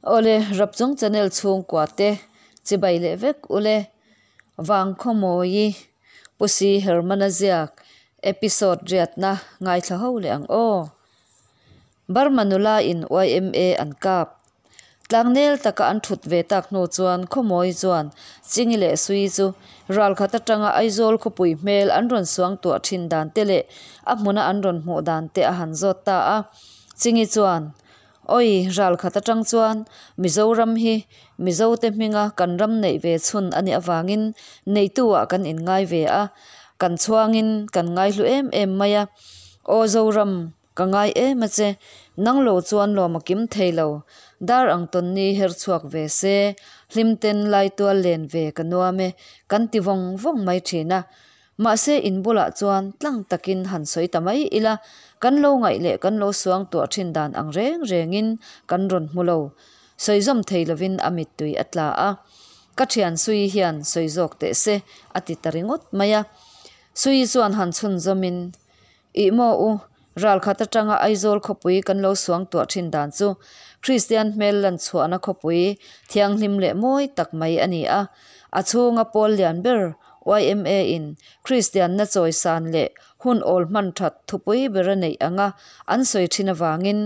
Awle Rapchung channel chhungkua te chibai leh vek ule Vangkhawmawi Pu Si Hermana ziak episode riatna ngaithla ho leh ang aw. Burma nula in yma an kap. Tlangnel taka an thut ve tak hnu chuan Khawmawi chuan Chingi leh Sui chu ralkhat atanga Aizawl khawpui hmel an rawn suang tuah thin dan te leh a hmuna an rawn hmuh dan te a han zawt ta a. Chingi chuan, Awi, ralkhat atang chuan Mizoram hi Mizote hminga kan ram neih ve chhun a nih avangin neitu ah kan inngai ve a, kan chhuangin kan ngaihlu em em mai a. Aw Zoram, Ka ngai em a che, nang lo chuan lawm a kim thei lo. Dar ang tawn ni her chhuak ve se, hlim ten lai tual len ve ka nuam e, kan ti vawng vawng mai thin a. Mahse in bulah chuan tlang takin han sawi ta mai ila, kan lo ngaih leh kan lo suang tuah thin dan ang reng rengin kan rawn hmu lo. Sawi zawm thei lovin a mittui a tla a. Ka thian Sui hian sawi zawk teh se a ti ta ringawt mai a. Sui chuan han chhunzawmin Ih maw u, ralkhat atanga Aizawl khawpui kan lo suang tuah thin dan chu Kristian hmel lan chhuahna khawpui thianghlim leh mawi tak mai a ni a. A chhunga pawl lian ber yma in Kristianna chawisan leh hun awl hman that thupui bera neih anga an sawi thin avangin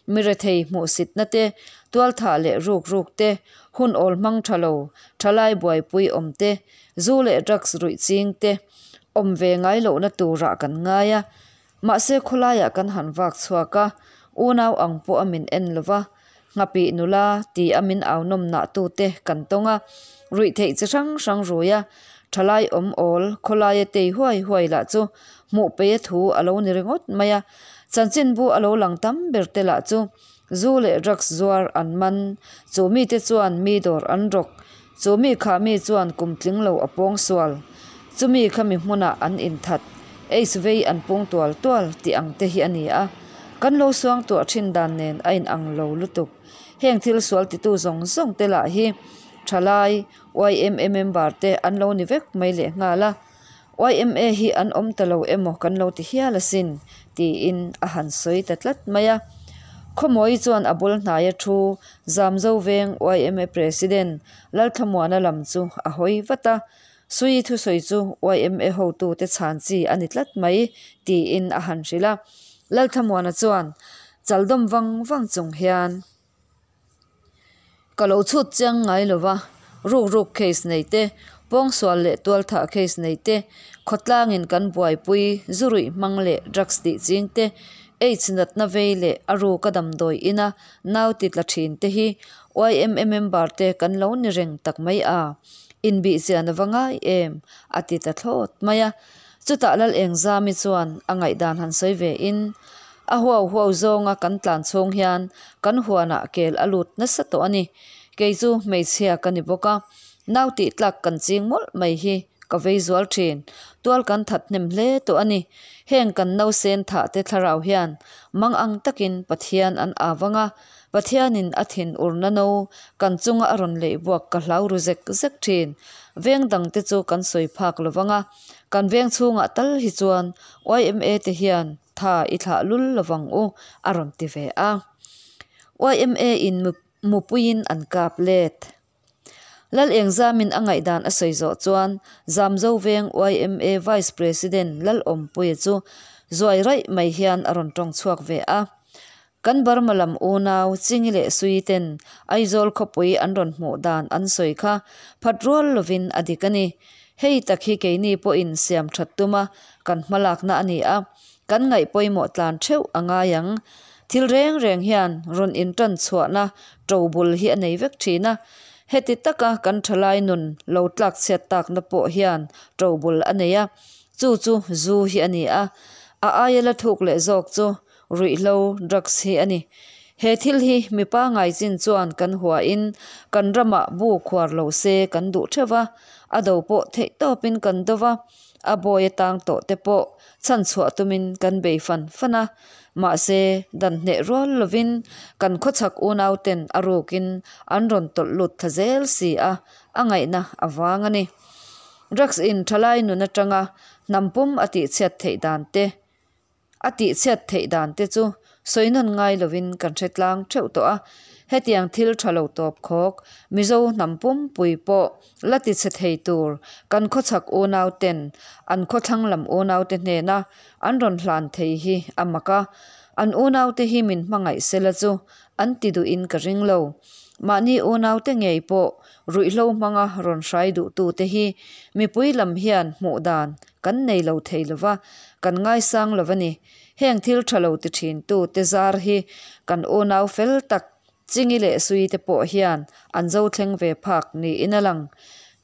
mi rethei hmuhsitna te, tualthah leh ruk ruk te, hun awl hmang tha lo, thalai buaipui awm te, zu leh drugs ruih ching te, Awm ve ngai lohna turah kan ngai a, mahse khawlaiah kan han vak chhuak a, unau ang pawh a min en lo va, nghapih nula ti a min au nawm nah tute kan tawng a, ruih theih chi hrang hrang rui a, thalai awm awl khawlaia tei huai huai lah chu hmuh peia thu a lo ni ringawt mai a, chanchinbu a lo lang tam ber te lah chu zu leh drugs zuar an man, chu mite chuan mi dawr an rawk. Chu mi kha mi chuan kum tling lo a pawng sual. Chumi kha mi hmunah an inthat, Aids vei an pung tual tual tih ang te hi a ni a. Kan lo suang tuah thin dan nen a inang lo lutuk. Heng thil sual titu zawng zawng te lah hi thalai yma member te an lo ni vek mai leh nghal a. Yma hi an awm ta lo emaw kan lo ti hial asin tiin a han sawi ta tlat mai a. Khawmawi chuan a bul hnaia thu Zamzo veng yma President Lalthlamuana lam chu a hawi vat a, Sui thusawi chu yma hotute chhan chi a ni tlat mai tiin a han hrilh a. Lalthlamuana chuan chaldawm vang vang chung hian. Ka lo chhut chiang ngai lo va, ruk ruk case nei te, pawngsual leh tualthah case nei te, khawtlangin kan buaipui zu ruih hmang leh drugs tih ching te, aids natna vei leh a ruka damdawi ina nau ti tla thin te hi yma member te kan lo ni reng tak mai a, inbihchian a va ngai em a ti ta thlawt mai a. Chutah Lal Engzami chuan a ngaihdan han sawi ve in, A huau huau zawnga kan tlan chhung hian kan huanah kel a lut nasa tawh a ni. Kei chu hmeichhia ka ni bawk a, nau tih tlak kan ching mawlh mai hi ka vei zual thin. Tual kan that hnem hle tawh a ni. Heng kan nausen thah te thlarau hian mang ang takin Pathian an av ang a, Pathianin a thin urna no kan chunga a rawn leih buak ka hlau ru zek zek thin. Veng dangte chu kan sawi phak lo vang a, kan veng chhungah tal hi chuan yma te hian Tha i thlah lul lovang u, a rawn ti ve a. Yma in mupuiin an kap let. Lal Engzamin a ngaihdan a sawi zawh chuan Zamzo veng yma Vice President Lalawmpuia chu zuai raih mai hian a rawn tawng chhuak ve a. Kan Burma lam unau Chingi leh Sui ten Aizawl khawpui an rawn hmuh dan an sawi kha phat rual lovin a dik a ni. Hei tak hi keini pawhin siam that tuma kan hmalakna a ni a, kan ngaih pawimawh tlan theuh a ngai ang. Thil reng reng hian rawn intan chhuahna to bul hi a nei vek thin a, heti taka kan thalai nun lo tlak chhiat takna pawh hian to bul a nei a, chu chu zu hi a ni a, a aia la thuk leh zawk chu Ruihhlo, drugs, hi a ni. He thil hi mi pangai chin chuan kan huain kan ramah bu khuar lo se kan duh theuh va, a do pawh theih tawpin kan do va, a bawi atang tawh te pawh chhan chhuah tumin kan bei fan fan a. Mahse, dan hneh rual lovin kan khawchhak unauten a rukin an rawn tawlh lut thla zel si a, a ngaihna a vang a ni. Drugs in thalai nun atanga hnam pum a tihchhiat theih dan te, A tihchhiat theih dan te chu sawi nawn ngai lovin kan hre tlang theuh tawh a. Hetiang thil tha lo tawp khawk, Mizo hnam pumpui pawh la ti chhe thei tur kan khawchhak unau ten an khawthlang lam unau te hnena an rawn hlan thei hi a mak a. An unau te hi min hmangaih sela chu an ti duhin ka ring lo. Mahni unau te ngei pawh ruihhlo hmanga rawn hrai duhtu te hi mipui lam hian hmuh dan kan nei lo thei lova, kan ngaisang lo a ni. Heng thil tha lo ti thin tu te zar hi kan unau fel tak Chingi leh Sui te pawh hian an zo thleng ve phak niin a lang.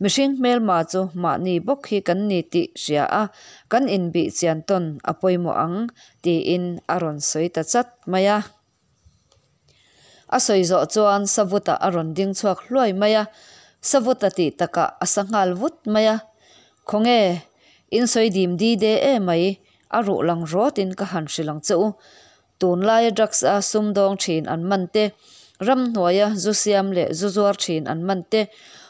Mihring hmelma chu mahni bawk hi kan ni tih hria a, kan inbih chian tawn a pawimawh ang tiin a rawn sawi ta chat mai a. A sawi zawh chuan Savuta a rawn ding chhuak hluai mai a, Savuta tih takah a sa nghal vut mai a, Khawnge, in sawi dim di de e mai, a ruh lang rawtin ka han hrilh ang che u. Tunlaia drugs a sumdawng thin an man te, ramhnuaia zu siam leh zu zuar thin an man te,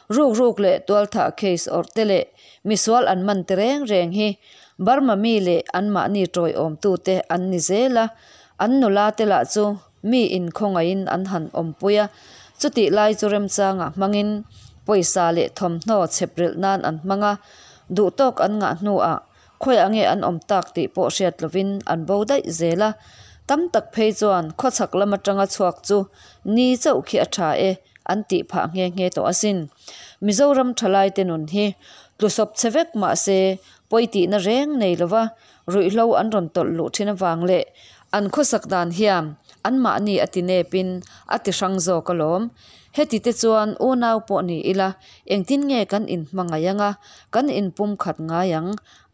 rukruk leh tualthah case awrh te leh misual an man te reng reng hi Burma mi leh anmahni tawiawmtute an ni zel a, an nula te lah chu mi inkhawngaihin an han awmpui a, chutih lai chu remchangah hmangin pawisa leh thawmhnaw chheprilh nan an hmang a, duhtawk an ngah hnuah Khawiah nge an awm tak tih pawh hriat lovin an bo daih zel a, tam tak phei chuan khawchhak lam atanga chhuak chu ni chauh khi a tha e an tih phah nghe nghe tawh asin. Mizoram thalaite nun hi tlusawp che vek mah se pawi tihna reng nei lova ruihhlo an rawn tawlh luh thin avang leh an khawsak dan hian anmahni a ti nepin a ti hrang zawk alawm. Heti te chuan unau pawh ni ila engtin nge kan inhmangaih anga kan inpumkhat ngai ang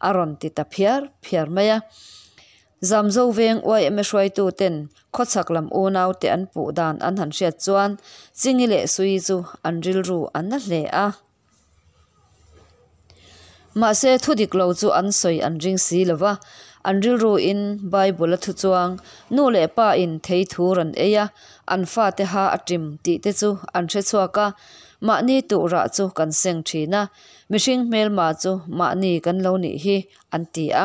a rawn ti ta phiar phiar mai a. Zamzo veng yma hruaitu ten khawchhak lam unau te an puh dan an han hriat chuan Chingi leh Sui chu an rilru a na hle a. Mahse, thu dik lo chu an sawi an ring si lo va, an rilruin Bible a thu chuang, nu leh pa in thei thur an ei a, an fate ha a ṭim tih te chu an hre chhuak a, mahni tuhrah chu kan seng ṭhin a, mihring hmelma chu mahni kan lo nih hi an ti a.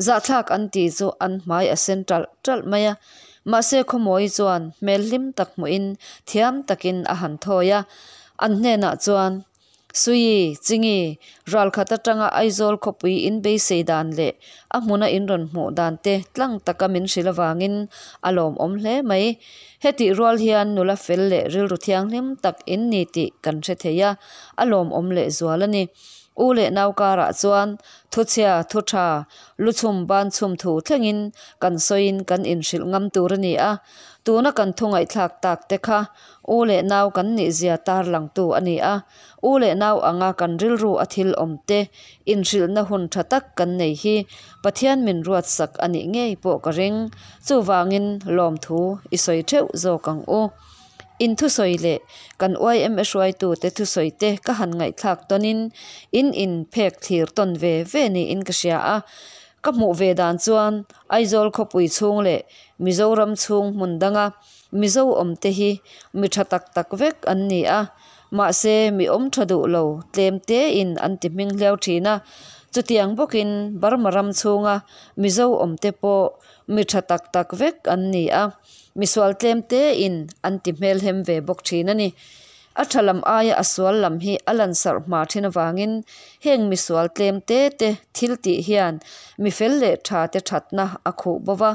Zahthlak an tih chu an hmai a sen ṭalh ṭalh mai a, mahse Khawmawi chuan hmel hlim tak hmuhin thiam takin a han thawi a, an hnenah chuan, Suii, Chingi, ralkhat atanga Aizawl khawpui in beisei dan leh a hmuna in rawn hmuh dan te tlang taka min hrilh avangin a lawmawm hle mai. Hetih rual hian nula fel leh rilru thianghlim tak in ni tih kan hre thei a, a lawmawm lehzual a ni. U leh nau karah chuan thuchhia, thu tha, lu chhum ban chhum thu thlengin kan sawiin kan inhrilh ngam tur a ni a. Tuna kan thu ngaihthlak tak te kha u leh nau kan nihzia tarlangtu a ni a. U leh nau anga kan rilru a thil awm te inhrilhna hun tha tak kan nei hi Pathian min ruatsak a nih ngei pawh ka ring. Chuvangin lawmthu i sawi theuh zawk ang u. In thusawi leh kan yma hruaitute thusawi te ka han ngaihthlak tawnin in in phek thlir tawn ve ve niin ka hria a. Ka hmuh ve dan chuan Aizawl khawpui chhung leh Mizoram chhung hmun danga Mizo awmte hi mi tha tak tak vek an ni a. Mahse mi awm tha duh lo tlem tein an ti hming hliau thin a. Chutiang bawkin Burma ram chhunga Mizo awmte pawh mi tha tak tak vek an ni a. Misual tlem tein an ti hmelhem ve bawk thin a ni. A tha lam aia a sual lam hi a lansarh hma thin avangin heng misual tlem te te thil tih hian mi fel leh tha te thatna a khuh bo va,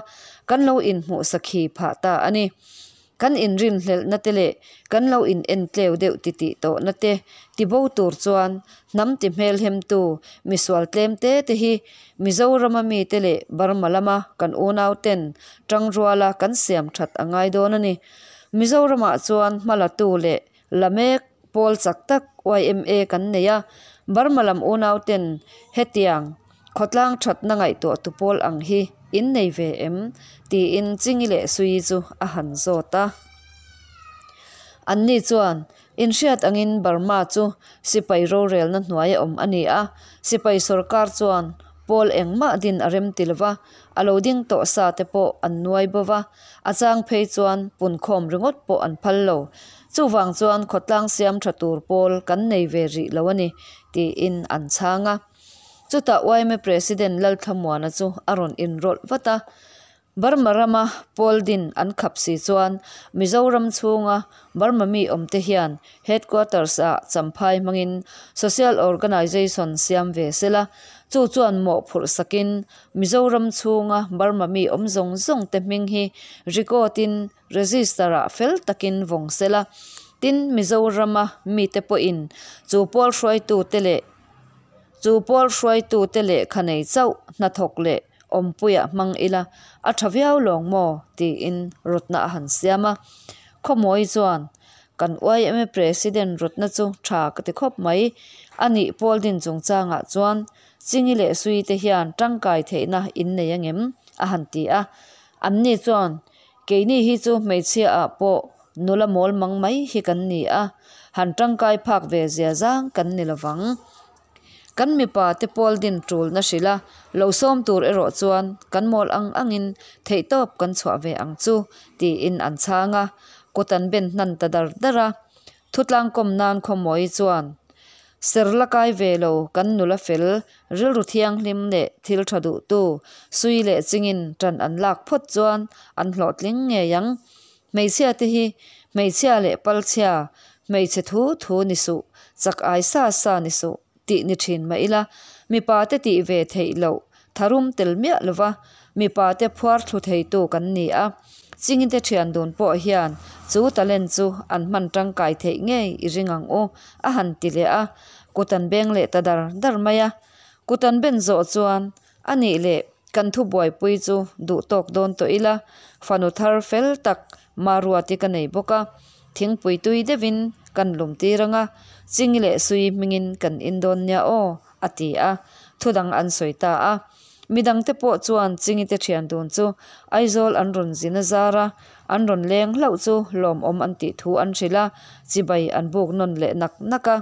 kan lo inhmuh sakhi phah ta a ni. Kan inrinhlelhna te leh kan lo inentleu deuh titih tawhna te tibo tur chuan hnam ti hmelhemtu misual tlem te te hi Mizorama mite leh Burma lama kan unauten tangruala kan siam that a ngai dawn a ni. Mizoramah chuan hmalatu leh la mek pawl chak tak yma kan nei a, Burma lam unauten hetiang khawtlang thatna ngaihtuahtu pawl ang hi in nei ve em? tiin Chingi leh Suii chu a han zawt a. Anni chuan Inhriat angin Burma chu sipai rorelna hnuai a awm a ni a, sipai sorkar chuan pawl engmah din a rem ti lova, a lo ding tawh sa te pawh an nuai bo va, a chang phei chuan punkhawm ringawt pawh an phal lo. Chuvang chuan khawtlang siam tha tur pawl kan nei ve rih lo a ni, tiin an chhang a. Chutah yma President Lalthlamuana chu a rawn inrawlh vat a. Burma rama pawl din an khap si chuan Mizoram chhunga Burma mi awmte hian Headquarters ah Champhai hmangin Social Organisation siam ve sela, chu chuan mawhphurh sakin Mizoram chhunga Burma mi awm zawng zawng te hming hi record in register ah fel takin vawng sela, tin Mizorama mite pawhin chu pawl hruaitute leh Chu pawl hruaitute lehkha nei chauh hnathawk leh awmpuiah hmang ila a tha viau lawng maw? tiin rawtna a han siam a. Khawmawi chuan, Kan yma President rawtna chu tha ka ti khawp mai. A nih pawl din chungchangah chuan Chingi leh Suite hian tangkai theihna in nei angem? a han ti a. Anni chuan, Keini hi chu hmeichhia ah pawh nula mawl mang mai hi kan ni a, han tangkai phak ve zia zang kan ni lovang. Kan mipa te pawl din tulna hrilh a, lo sawm tur erawh chuan kan mawl ang angin theihtawp kan chhuah ve ang chu, tiin an chhang a, kut an ben hnan ta dar dar a. Thutlangkawm nan Khawmawi chuan, Ser la kai ve lo, kan nula fel, rilru thianghlim leh thil tha duhtu, sui leh chingin tan an lak phawt chuan an hlawhtling ngei ang. Hmeichhia te hi hmeichhia leh palchhia, hmeichhe thu thu ni suh, chak ai sa sa ni suh tih ni thin mah ila, mipa te tih ve theih loh tharum tel miah lova mipa te phuar thlu theitu kan ni a. Chingite thian dun pawh hian chu talent chu an hman tangkai theih ngei i ring ang u, a han ti leh a, kut an beng leh ta dar dar mai a. Kut an ben zawh chuan A nih leh, kan thu buaipui chu duh tawk dawn tawh ila, fanu thar fel tak Maruati ka nei bawk a, thingpui tui deuhin kan lum tir ang a, Chingi leh Sui hmingin kan in dawn nia aw, a ti a, thudang an sawi ta a. Midangte pawh chuan Chingi te thian dun chu Aizawl an rawn zin a zar a, an rawn leng hlauh chu lawmawm an tih thu an hrilh a, chibai an buk nawn leh nak nak a.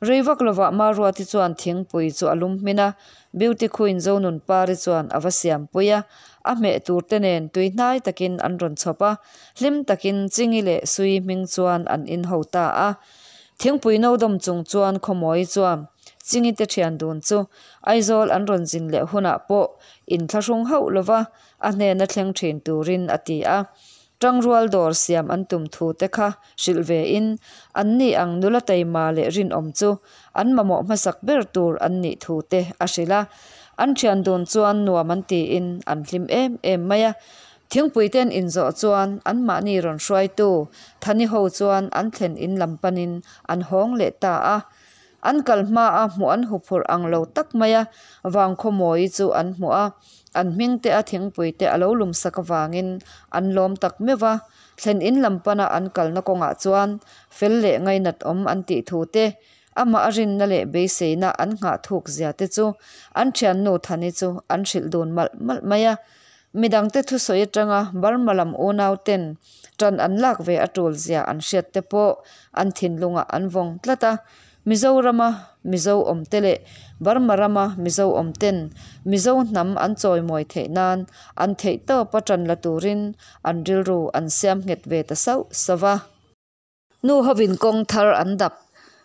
Rei vak lovah Maruati chuan thingpui chu a lum hmin a, Beauty Queen Zonunpari chuan a va siampui a, a hmeh tur te nen tuihnai takin an rawn chhawp a, hlim takin Chingi leh Sui hming chuan an in ho ta a. Thingpui no dawm chung chuan Khawmawi chuan Chingi te thian dun chu Aizawl an rawn zin leh hunah pawh inthlahrung hauh lova a hnena thleng thin turin a ti a. Tangrual dawr siam an tum thu te kha hrilh ve in, an ni ang nula taima leh rinawm chu an mamawh hmasak ber tur an nih thu te a hrilh a. An thian dun chuan nuam an tiin an hlim em em mai a. Thingpui ten inzawh chuan anmahni rawn hruaitu Thani ho chuan an thlen in lam panin an hawng leh ta a. An kal hmaa hmuh an huphurh ang lo tak mai a, Vangkhawmawi chu an hmuh a, an hming te a thingpui te a lo lum sak avangin an lawm tak meuh va. Thlen in lam pana an kalna kawngah chuan fel leh ngainat awm an tih thu te, amah a rinna leh beiseina an nghah thuk zia te chu an thiannu Thani chu an hrilh dun malh malh mai a. Midangte thusawi atanga Burma lam unau ten tan an lak ve a tul zia an hriat te pawh an thinlungah an vawng tlat a. Mizorama Mizo awmte leh Burma rama Mizo awmten Mizo hnam an chawimawi theih nan an theihtawpa tan la turin an rilru an siam nghet ve ta sauh sauh a. Nu hovin kawng thar an dap.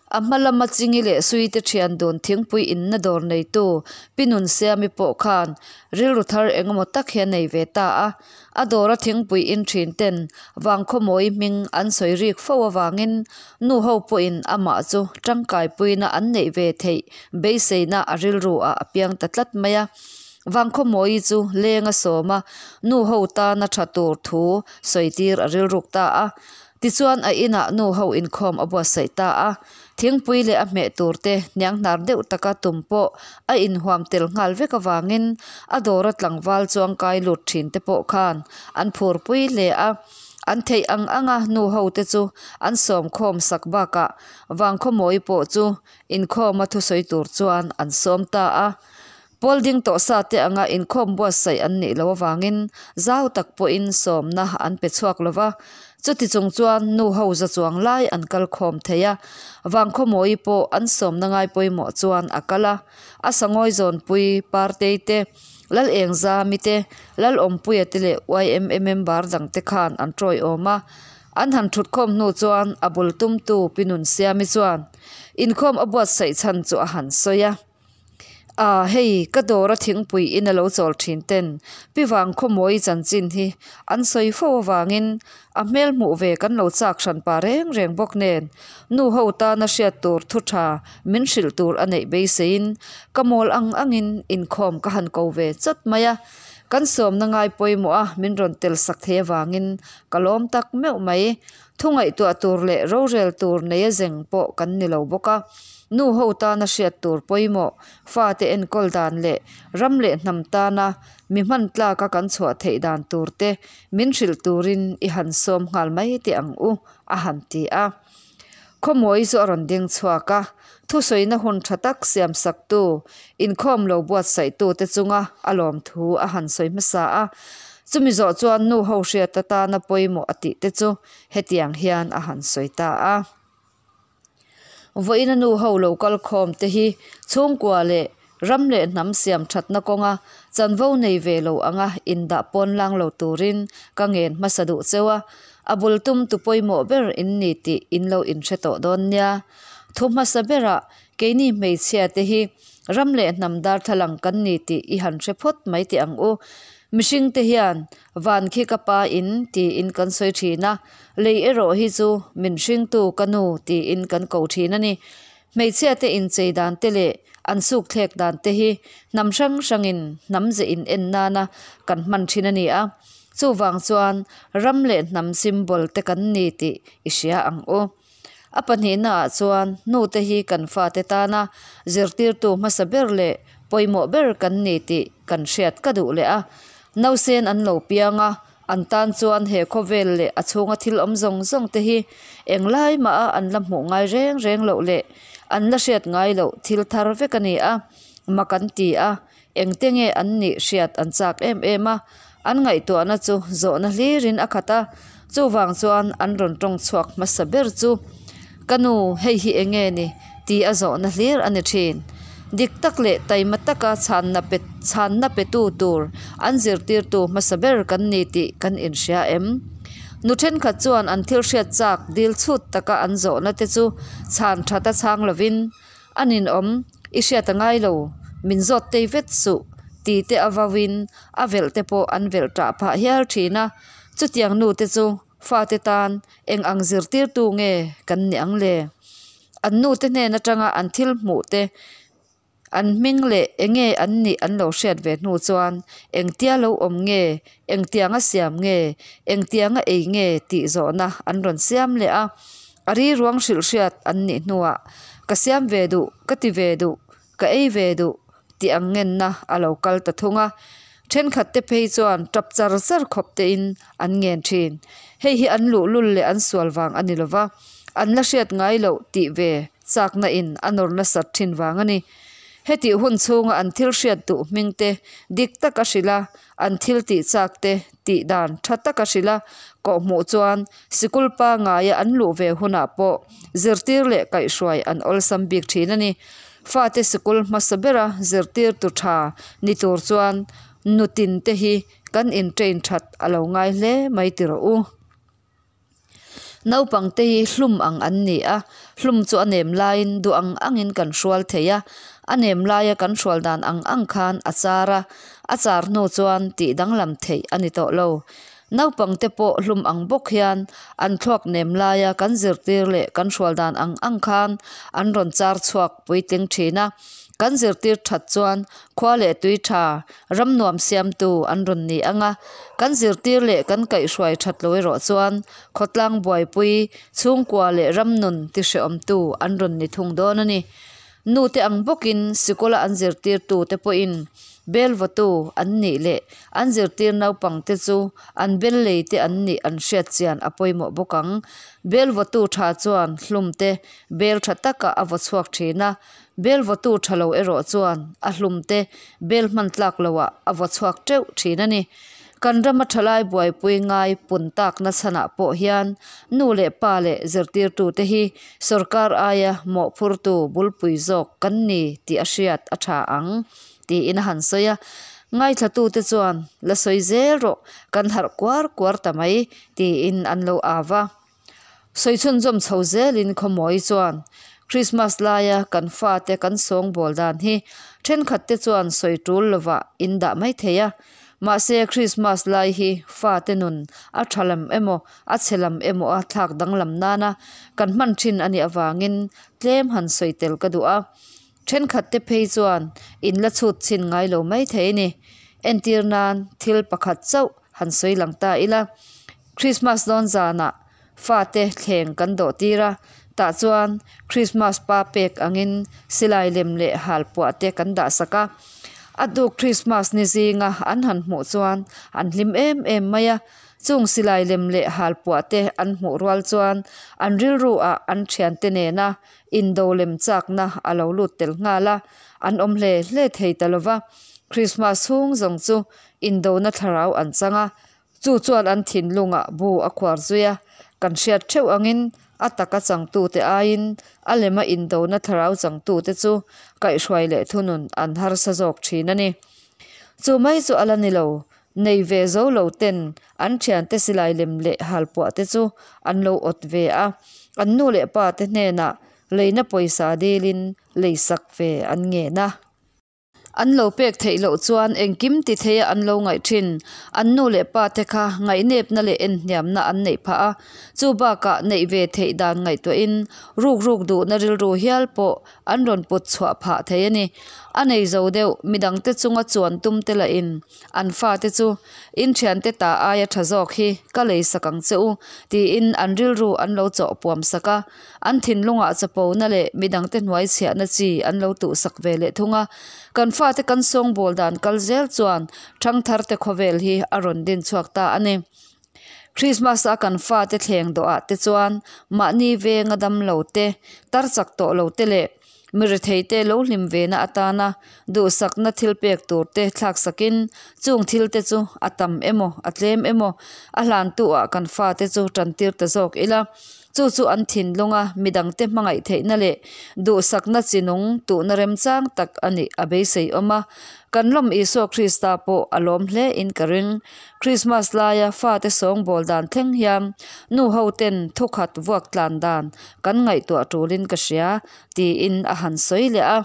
A hma lama Chingi leh Suite thian dun thingpui inna dawr neitu Pi Nunsiami pawh khan rilru thar engemaw tak hi a nei ve ta a. A dawra thingpui in thin ten Vangkhawmawi hming an sawi rik fo avangin nu ho pawhin amah chu tangkaipuina an neih ve theih beiseina a rilru ah a piang ta tlat mai a. Vangkhawmawi chu leng a sawm a, nu ho tana tha tur thu sawi tir a rilruk ta a. Tichuan a inah nu ho inkhawm a buatsaih ta a, thingpui leh a hmeh tur te hnianghnar deuh taka tum pawh a inhuam tel nghal vek avangin a dawra tlangval chuangkai lut thin te pawh khan an phurpui hle a. An theih ang anga nu ho te chu an sawmkhawm sak bakah Vangkhawmawi pawh chu inkhawma thusawi tur chuan an sawm ta a. Pawl ding tawh sa te anga inkhawm buatsaih an nih loh avangin zau tak pawhin sawmna an pe chhuak lo va, chuti chung chuan nu ho za chuang lai an kal khawm thei a, Vangkhawmawi pawh an sawmna ngai pawimawh chuan a kal a, a sangawi zawnpui Partei te, Lalengzami te, Lalawmpuia te leh yma member dang te khan an tawiawm a, an han thutkhawm hnu chuan a bul tumtu Pi Nunsiami chuan inkhawm a buatsaih chhan chu a han sawi a. A, hei, ka dawra thingpui ina lo chawl thin ten Pi Vangkhawmawii chanchin hi an sawi fo avangin a hmel hmuh ve kan lo chak hran pa reng reng bawk nen nu ho tana hriat tur thu tha min hrilh tur a neih beiseiin ka mawl ang angin inkhawm ka han ko ve chawt mai a. Kan sawmna ngai pawimawh a min rawn tel sak thei avangin ka lawm tak meuh mai. Thu ngaihtuah tur leh rorel tur nei a zeng pawh kan ni lo bawk a. Nu ho tana hriat tur pawimawh, fate enkawl dan leh ram leh hnam tana mi hman tlaka kan chhuah theih dan tur te min hrilh turin i han sawm nghal mai teh ang u, a han ti a. Khawmawi chu a rawn ding chhuak a, thusawina hun tha tak siam saktu, inkhawm lo buatsaihtute chunga a lawmthu a han sawi hmasa a. Chumi zawh chuan nu ho hriat atana pawimawh a tih te chu hetiang hian a han sawi ta a. Vawiina nu ho lo kal khawm te hi chhungkua leh ram leh hnam siam thatna kawnga chanvo nei ve lo anga indah pawn lang lo turin ka ngen hmasa duh cheu a, a bul tum tu pawimawh ber in ni tih in lo inhre tawh dawn nia. Thu hmasa berah keini hmeichhia te hi ram leh hnam darthlalang kan ni tih i han hre phawt mai teh ang u. Mihring te hian Van khi ka pa in tiin kan sawi thin a, lei erawh hi chu min hringtu ka nu tiin kan ko thin a ni. Hmeichhia te inchei dan te leh an suk thlek dan te hi hnam hrang hrangin hnam ze in en nana kan hman thin a ni a, chuvang chuan ram leh hnam symbol te kan ni tih i hria ang u. A pahnihnaah chuan nute hi kan fate tana zirtirtu hmasa ber leh pawimawh ber kan ni tih kan hriat ka duh leh a. Nausen an lo piang a, an tan chuan he khawvel leh a chhunga thil awm zawng zawng te hi englai maha an la hmuh ngai reng reng loh leh an la hriat ngai loh thil thar vek a ni a, mak an ti a, engte nge an nih hriat an chak em em a, an ngaihtuahna chu zawhna hlirin a khat a, chuvang chuan an rawn tawng chhuak hmasa ber chu, Ka nu, hei hi eng nge ni? ti a zawhna hlir a ni thin. Dik tak leh taima taka chhanna pe chhanna petu tur an zirtirtu hmasa ber kan ni tih kan inhria em? Nu thenkhat chuan an thil hriat chak dil chhut taka an zawhna te chu chhan that a chhang lovin, A ninawm, i hriat a ngai lo, min zawt tei vet suh, ti te a vauin a velh te pawh an velh ṭah phah hial ṭhin a. Chutiang nu te chu fate tan eng ang zirtirtu nge kan ni ang le? An nu te hnen aṭanga an thil hmuh te, an hming leh enge an nih an lo hriat ve hnu chuan engtia lo awm nge, engtianga siam nge, engtianga ei nge tih zawhna an rawn siam leh a. A riruang hrilh hriat an nih hnuah, Ka siam ve duh, ka ti ve duh, ka ei ve duh tih ang ngenna a lo kal ta thung a. Thenkhat te phei chuan tap char char khawp tein an ngen thin. Hei hi an luhlul leh an sual vang a ni lova, an la hriat ngai loh tih ve chakna in a nawr nasat thin vang a ni. Hetih hun chhunga an thil hriat duh hming te dik taka hrilh a, an thil tih chak te tih dan tha taka hrilh a kawhhmuh chuan Sikul pangaia an luh ve hunah pawh zirtir leh kaihhruai an awlsam bik thin a ni. Fate sikul hmasa bera zirtirtu tha ni tur chuan nutin te hi kan in train that a lo ngai hle mai ti rawh u. Naupang te hi hlum ang an ni a, hlum chu a nem laiin duh ang angin kan hrual thei a, a nem laia kan hrual dan ang ang khan a char a, a char hnu chuan tih danglam theih a ni tawh lo. Naupangte pawh hlum ang bawk hian an thluak nem laia kan zirtir leh kan hrual dan ang ang khan an rawn char chhuak puitling thin a. Kan zirtir that chuan khua leh tui tha, ram nuam siamtu an rawn ni ang a. Kan zirtir leh kan kaihhruai that lo erawh chuan khawtlang buaipui, chhungkua leh ram nun tihrehawmtu an rawn ni thung dawn a ni. Nute ang bawkin sikula an zirtirtute pawhin bel vawtu an nih leh an zirtir naupangte chu an bel leite an nih an hriat chian a pawimawh bawk ang. Bel vawtu tha chuan hlumte bel tha takah a vaw chhuak thin a, bel vawtu tha lo erawh chuan a hlumte bel hman tlak loah a vaw chhuak teuh thin a ni. Kan rama thalai buaipui ngai pun takna chhanah pawh hian nu leh pa leh zirtirtute hi Sorkar aia mawhphurtu bulpui zawk kan ni tih a hriat a tha ang, tiin a han sawi a. Ngaithlatute chuan, La sawi zel rawh, kan harh kuar kuar ta mai, tiin an lo av a. Sawi chhunzawm chho zelin Khawmawi chuan, Krismas laia kan fate kan sawngbawl dan hi thenkhatte chuan sawi tul lovah in dah mai thei a. Mahse Krismas lai hi fate nun a tha lam emaw a chhe lam emaw a thlak danglam nana kan hman thin a nih avangin tlem han sawi tel ka duh a. Thenkhatte phei chuan in la chhut chhin ngai lo mai thei a ni. Entir nan thil pakhat chauh han sawi lang ta ila. Krismas dawn zanah fate thleng kan dawh tir a, tah chuan Krismas pa pek angin silai lem leh halpuah te kan dah sak a. A tuk Krismas ni zinga an han hmuh chuan an hlim em em mai a, chung silai lem leh halpuah te an hmuh rual chuan an rilru ah an thiante nena indo lem chakna a lo lut tel nghal a, an awm hle hle thei ta lova. Krismas chhung zawng chu indona thlarau an chang a, Chu chuan an thinlungah bu a khuar zui a, kan hriat theuh angin a taka changtute aiin a lema indona thlarau changtute chu kaihhruai leh thunun an harsa zawk thin a ni. Chu mai chu a la ni lo, nei ve zo lo ten an thiante silai lem leh halpuah te chu an lo awt ve a, an nu leh pa te hnenah leina pawisa dilin leisak ve an ngen a. An lo pek theih loh chuan engkim ti theia an lo ngaih thin. An nu leh pa te kha ngaihnepna leh enhniamna an neih phah a, chu bakah neih ve theih dan ngaihtuahin ruk ruk duhna rilru hial pawh an rawn put chhuah phah thei a ni. A nei zo deuh midangte chunga chuan tum te lahin An fate chu, In thiante ta aia tha zawk hi ka lei sak ang che u, tiin an rilru an lo chawh puam sak a. An thinlungah chapona leh midangte hnuai chhiahna chi an lo tuh sak ve leh thung a. Kan fate kan sawngbawl dan kal zel chuan thangtharte khawvel hi a rawn din chhuak ta a ni. Krismas a kan fate thleng dawhah te chuan mahni venga dam lo te, tar chak tawh lo te leh Mi retheite lo hlim vena atana duhsakna thil pek turte thlak sakin chung thilte chu a tam emaw a tlem emaw a hlantu ah kan fate chu tantir ta zawk ila. Chu chu an thinlunga midangte hmangaih theihna leh duhsakna chi nung tuhna remchang tak a nih a beisei awm a. Kan lawm Isua Krista pawh a lawm hle in ka ring. Krismas laia fate sawngbawl dan thleng hian nu ho ten thukhat vuak tlan dan kan ngaihtuah tulin ka hria, tiin a han sawi leh a.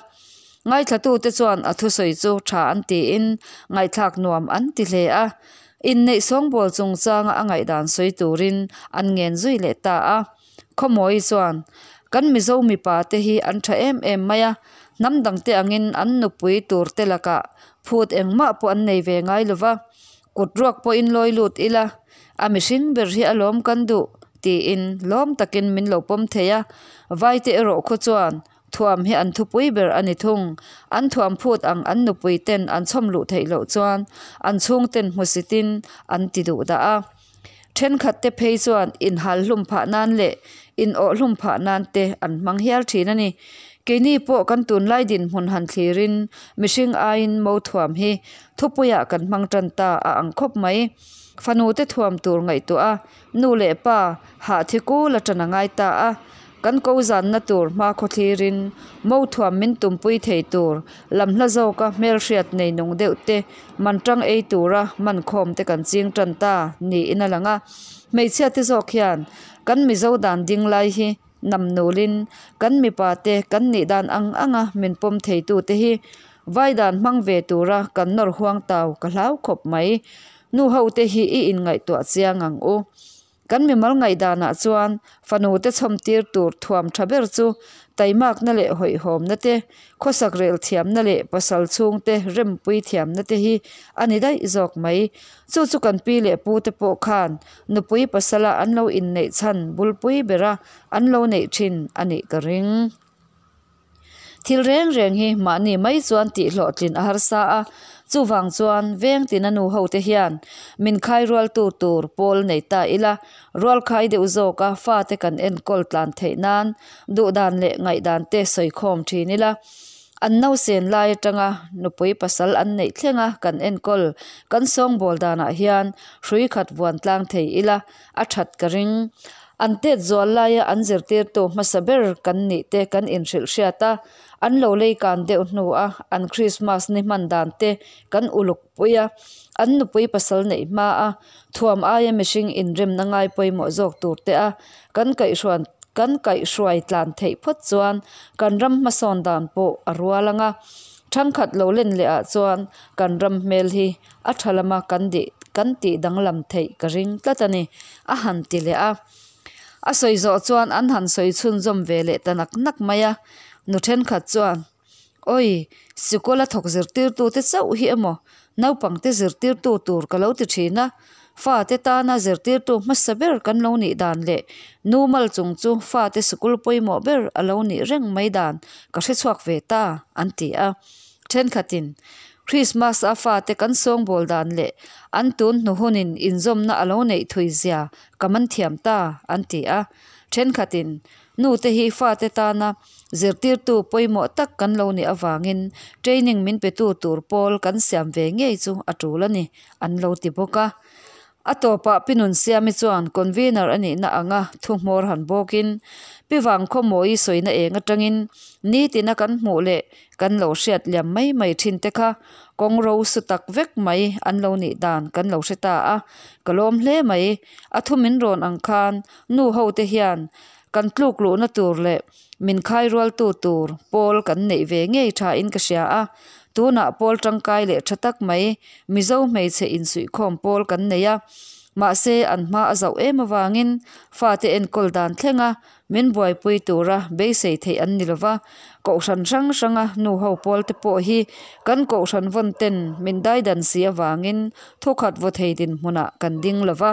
Ngaithlatute chuan a thusawi chu tha an tiin ngaihthlak nuam an ti hle a. Inneih sawngbawl chungchanga a ngaihdan sawi turin an ngen zui leh ta a. Khawmawi chuan, Kan Mizo mipa te hi an tha em em mai a, hnam dangte angin an nupui turte lakah phut engmah pawh an nei ve ngai lo va, Kut ruak pawhin lawi lut ila, a mihring ber hi alawm kan duh, tiin lawm takin min lo pawm thei a. Vaite erawh khaw chuan thuam hi an thupui ber a ni thung. An thuam phut ang an nupui ten an chhawm luh theih loh chuan an chhungten hmusitin an ti duh dah a. Thenkhat te phei chuan inhal hlum phah nan leh inawh hlum phah nan te an hmang hial thin a ni. Keini pawh kan tunlai dinhmun han thlirin mihring aiin mo thuam hi Thupuiah kan hmang tan ta a ang khawp mai. Fanu te thuam tur ngaihtuah a, nu leh pa hah thi kul a tan a ngai ta a. Kan ko zanna tur hma khawthlirin mo thuam min tumpui thei tur lam hla zawka hmelhriat nei nung deuh te man tang ei tura man khawm te kan ching tan ta niin a lang a. Hmeichhia te zawk hian kan Mizo dan ding lai hi Nam nulin kan mipa te kan nih dan ang anga min pawm theitu te hi vai dan hmang ve tura kan nawr huang tau ka hlau khawp mai. Nu ho te hi i inngaihtuah chiang ang u. Kan mimal ngaihdanah chuan fanu te chhawm tir tur thuam tha ber chu taimakna leh hawihhawmna te, Khawsak rel thiamna leh pasal chhungte rempui thiamna te hi a ni daih zawk mai. Chu chu kan pi leh pu te pawh khan nupui pasala an lo inneih chhan bulpui bera an lo neih thin a nih ka ring. Thil reng reng hi mahni mai chuan tih hlawhtlin a harsa a, chuvang chuan veng tina nu ho te hian min khai rualtu tur pawl nei ta ila, Rualkhai deuh zawka fate kan enkawl tlan theih nan duhdan leh ngaihdan te sawikhawm thin ila, an nausen lai atanga nupui pasal an neih thlenga kan enkawl kan sawngbawl danah hian hrui khat vuan tlang thei ila a that ka ring. An tet zual laia an zirtirtu hmasa ber kan nih te kan inhrilh hriat a, an lo lei kan deuh hnua an Krismas ni hman dan te kan uluk pui a, an nupui pasal neih hma a, thuam aia mihring inremna ngai pawimawh zawk tur te a kan kaihhruan kan kaihhruai tlan theih phawt chuan kan ram hmasawn dan pawh a rual ang a. Thangkhat lo len leh ah chuan kan ram hmel hi a tha lama kan dih kan tih danglam theih ka ring tlat a ni, a han ti leh a. A sawi zawh chuan an han sawi chhunzawm ve leh ta nak nak mai a. Nu thenkhat chuan, Awi, sikawla thawk zirtirtute chauh hi emaw naupangte zirtirtu tur ka lo ti thin a, fate tana zirtirtu hmasa ber kan lo nih dan leh nu mal chung chu fate sikul pawimawh ber a lo nih reng mai dan ka hre chhuak ve ta, an ti a. Thenkhatin Krismas a fate kan sawngbawl dan leh an tun hnu hunin inzawmna a lo neih thui zia ka man thiam ta, an ti a. Thenkhatin nute hi fate tana zirtirtu pawimawh tak kan lo nih avangin training min petu tur pawl kan siam ve ngei chu a tul a ni, an lo ti bawk a. A tawpah Pi Nunsiami chuan convener a nihna anga thu hmawr han bawkin, Pi Vangkhawmawii sawina eng atangin nitina kan hmuh leh kan lo hriat liam mai mai thin te kha kawng ro su tak vek mai an lo nih dan kan lo hre ta a, ka lawm hle mai. A thu min rawn ang khan nu ho te hian kan tluk luhna tur leh min khai rualtu tur pawl kan neih ve ngei thain ka hria a. Tunah pawl tangkai leh tha tak mai Mizo hmeichhe insuihkhawm pawl kan nei a, mahse an hma a zauh em avangin fate enkawl dan thlenga min buaipui tura beisei theih an ni lova, kohhran hrang hranga nu ho pawl te pawh hi kan kohhran vawn ten min daidan si avangin thukhat vaw thei dinhmunah kan ding lova.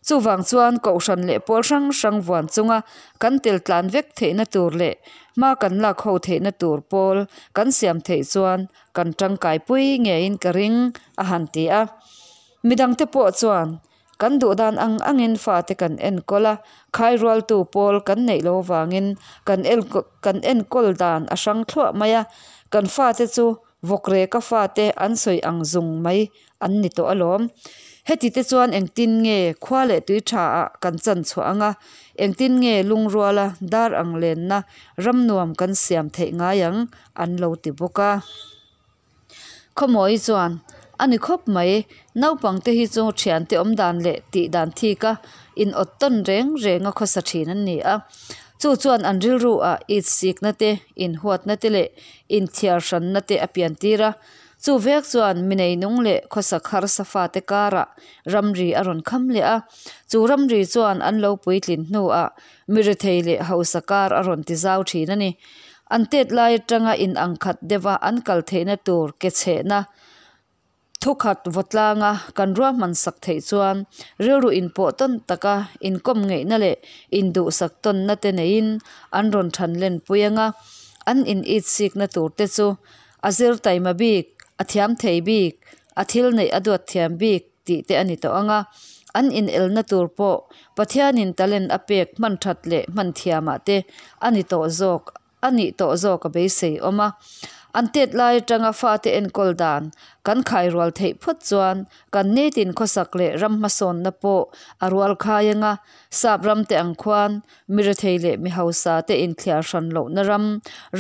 Chuvang chuan kohhran leh pawl hrang hrang vuan chunga kan tel tlan vek theihna tur leh hma kan lak ho theihna tur pawl kan siam theih chuan kan tangkai pui ngeiin ka ring, a han ti a. Midangte pawh chuan kan duh dan ang angin fate kan enkawl a, khairualtu pawl kan neih lo vangin kan kan enkawl dan a hrang thluah mai a, kan fate chu Vawkreka fate an sawi ang zung mai an ni tawh alawm. Heti te chuan engtin nge khua leh tui tha ah kan chan chhuah ang a, engtin nge lungruala dar ang lenna ram nuam kan siam theih ngai ang an lo ti bawk a. Khawmawi chuan, A ni khawp mai, naupangte hi chu thiante awm dan leh tih dan thik a in awt tawn reng reng a khawsa thin an ni a. Chu chuan an rilru ah itsikna te, inhuatna te leh inthiar hranna te a pian tir a. Chu vek chuan mi neinung leh khawsak harsa fate karah ramri a rawn kham leh a. Chu ramri chuan an lo puitlin hnuah mi rethei leh hausa kar a rawn ti zau thin a ni. An tet lai atanga in ang khat deuha an kal theihna tur ke chhehna thukhat vawtlanga kan ruahman sak theih chuan rilru inpawh tawn taka inkawm ngeihna leh induhsak tawnna te neiin an rawn than len pui anga an in itsikna tur te chu a zir taima bik, a thiam thei bik, a thil neih a duat thiam bik tih te a ni tawh ang a, an inelna tur pawh Pathianin talent a pek hman that leh hman thiamah te a ni tawh zawk a nih tawh zawk a beisei awm a. An tet lai atanga fate enkawl dan kan khai rual theih phawt chuan kan nitin khawsak leh ram hmasawnna pawh a rual khai ang a, sap ram te ang khuan mi rethei leh mi hausa te inthliar hran lohna ram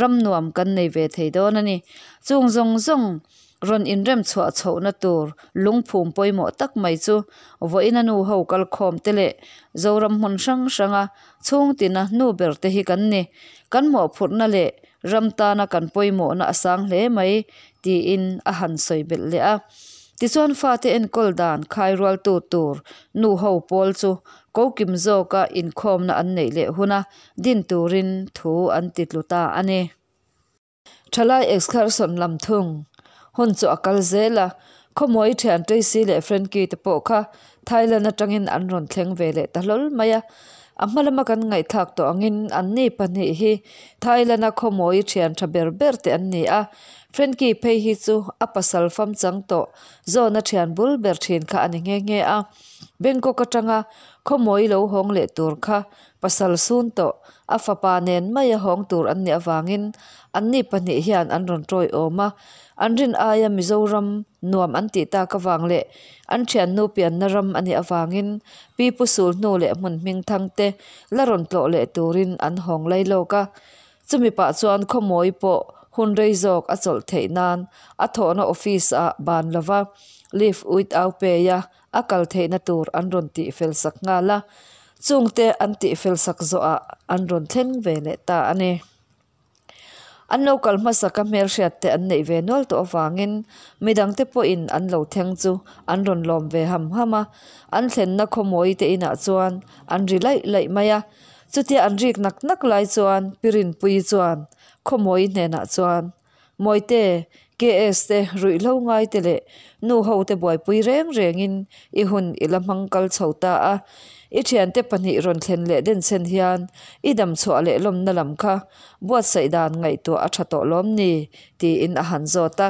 ram nuam kan nei ve thei dawn a ni. Chung zawng zawng rawn inrem chhuah chhohna tur lungphum pawimawh tak mai chu vawiina nu ho kalkhawm te leh Zoram hmun hrang hranga chhungtina nu ber te hi kan ni. Kan mawhphurhna leh ram tana kan pawimawhna a sang hle mai tiin a han sawi belh leh a. Tichuan fate enkawl dan khairualtu tur nu ho pawl chu kokim zawka inkhawmna an neih leh huna din turin thu an ti tlu ta a ni. Thalai excursion lam thung hun chu a kal zel a, Khawmawi thian Tracy leh Frankie te pawh kha Thailand atangin an rawn thleng ve leh ta hlawl mai a. A hma lama kan ngaihthlak tawh angin anni pahnih hi Thailand-a Khawmawi thian tha ber ber te an ni a, Frankie phei hi chu a pasal fam chang tawh zawna thian bul ber thin kha a ni nghe nghe a. Bangkok atanga Khawmawi lo hawng leh tur kha Pasal sun tawh, a fapa nen maia hawng tur an nih avangin anni pahnih hian an rawn tawiawm a. An rin aia Mizoram nuam an tih tak avang leh an thiannu pianna ram a nih avangin Pi Pu Sulhnu leh hmun hming thang te la rawn tlawh leh turin an hawng lai lawk a. Chumi pah chuan Khawmawi pawh hun rei zawk a chawlh theih nan a thawhna office ah ban lova leave without pay a a kal theihna tur an rawn tih fel sak nghal a. Chungte an tihfel sak zawhah an rawn thleng ve leh ta a ni. An lo kal hmasaka hmelhriat te an neih ve nual tawh avangin midangte pawhin an lo thleng chu an rawn lawm ve ham ham a, an thlenna khawmawi te inah chuan an ri laih laih mai a. Chutia an rik nak nak lai chuan Pi Rinpuii chuan khawmawi hnenah chuan, Mawite, KS te ruihhlo ngai te leh nu ho te buaipui reng rengin i hun i la hmang kal chho ta a. I thiante pahnih rawn thlen leh denchhen hian i dam chhuah leh lawmna lam kha buatsaih dan ngaihtuah a tha tawh lawm ni? tiin a han zawt a.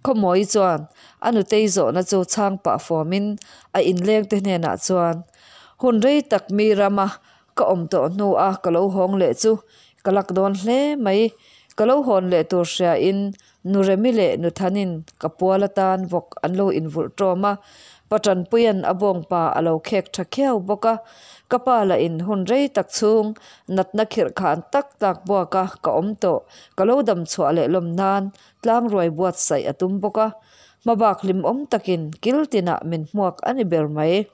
Khawmawi chuan a nutei zawhna chu chhang pah fawmin a inleng te hnenah chuan, Hun rei tak mi rama ka awm tawh hnu a ka lo hawng leh chu ka lak dawn hle mai. Ka lo hawn leh tur hriain Nu Remi leh Nu Thanin ka pual atan vawk an lo invulh ṭawm a, Pa Ṭanpuia'n a bawngpa a lo khek ṭha khiau bawk a. Ka pa lahin hun rei tak chhung natna khirh khan tak tak buaka ka awm tawh ka lo dam chhuah leh lawm nan tlangruai buatsaih a tum bawk a. Hmabak hlimawm takin kil tinah min hmuak a ni ber mai.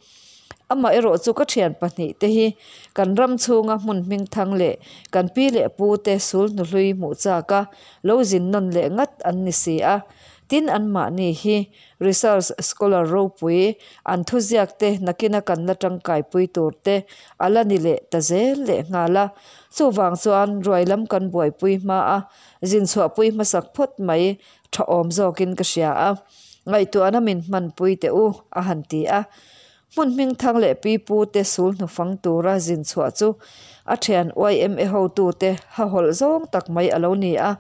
Amah erawh chu ka thian pahnih te hi kan ram chhunga hmun hming thang leh kan pi leh pu te sul hnuhlui hmuh chak a lo zin nawn leh ngat an ni si a. Tin anmahni hi research scholar ropui an thuziak te nakina kan la tangkaipui tur te a la ni leh ta zel leh nghal a. Chuvang chuan ruai lam kan buaipui hma a zin chhuahpui hmasak phawt mai tha awm zawkin ka hria a. Ngaihtuahna min hmanpui teh u, a han ti a. Hmun hmingthang leh pi pu te sul hnufang tura zin chhuah chu a thian YMA hotute hahawlh zawng tak mai a lo ni a,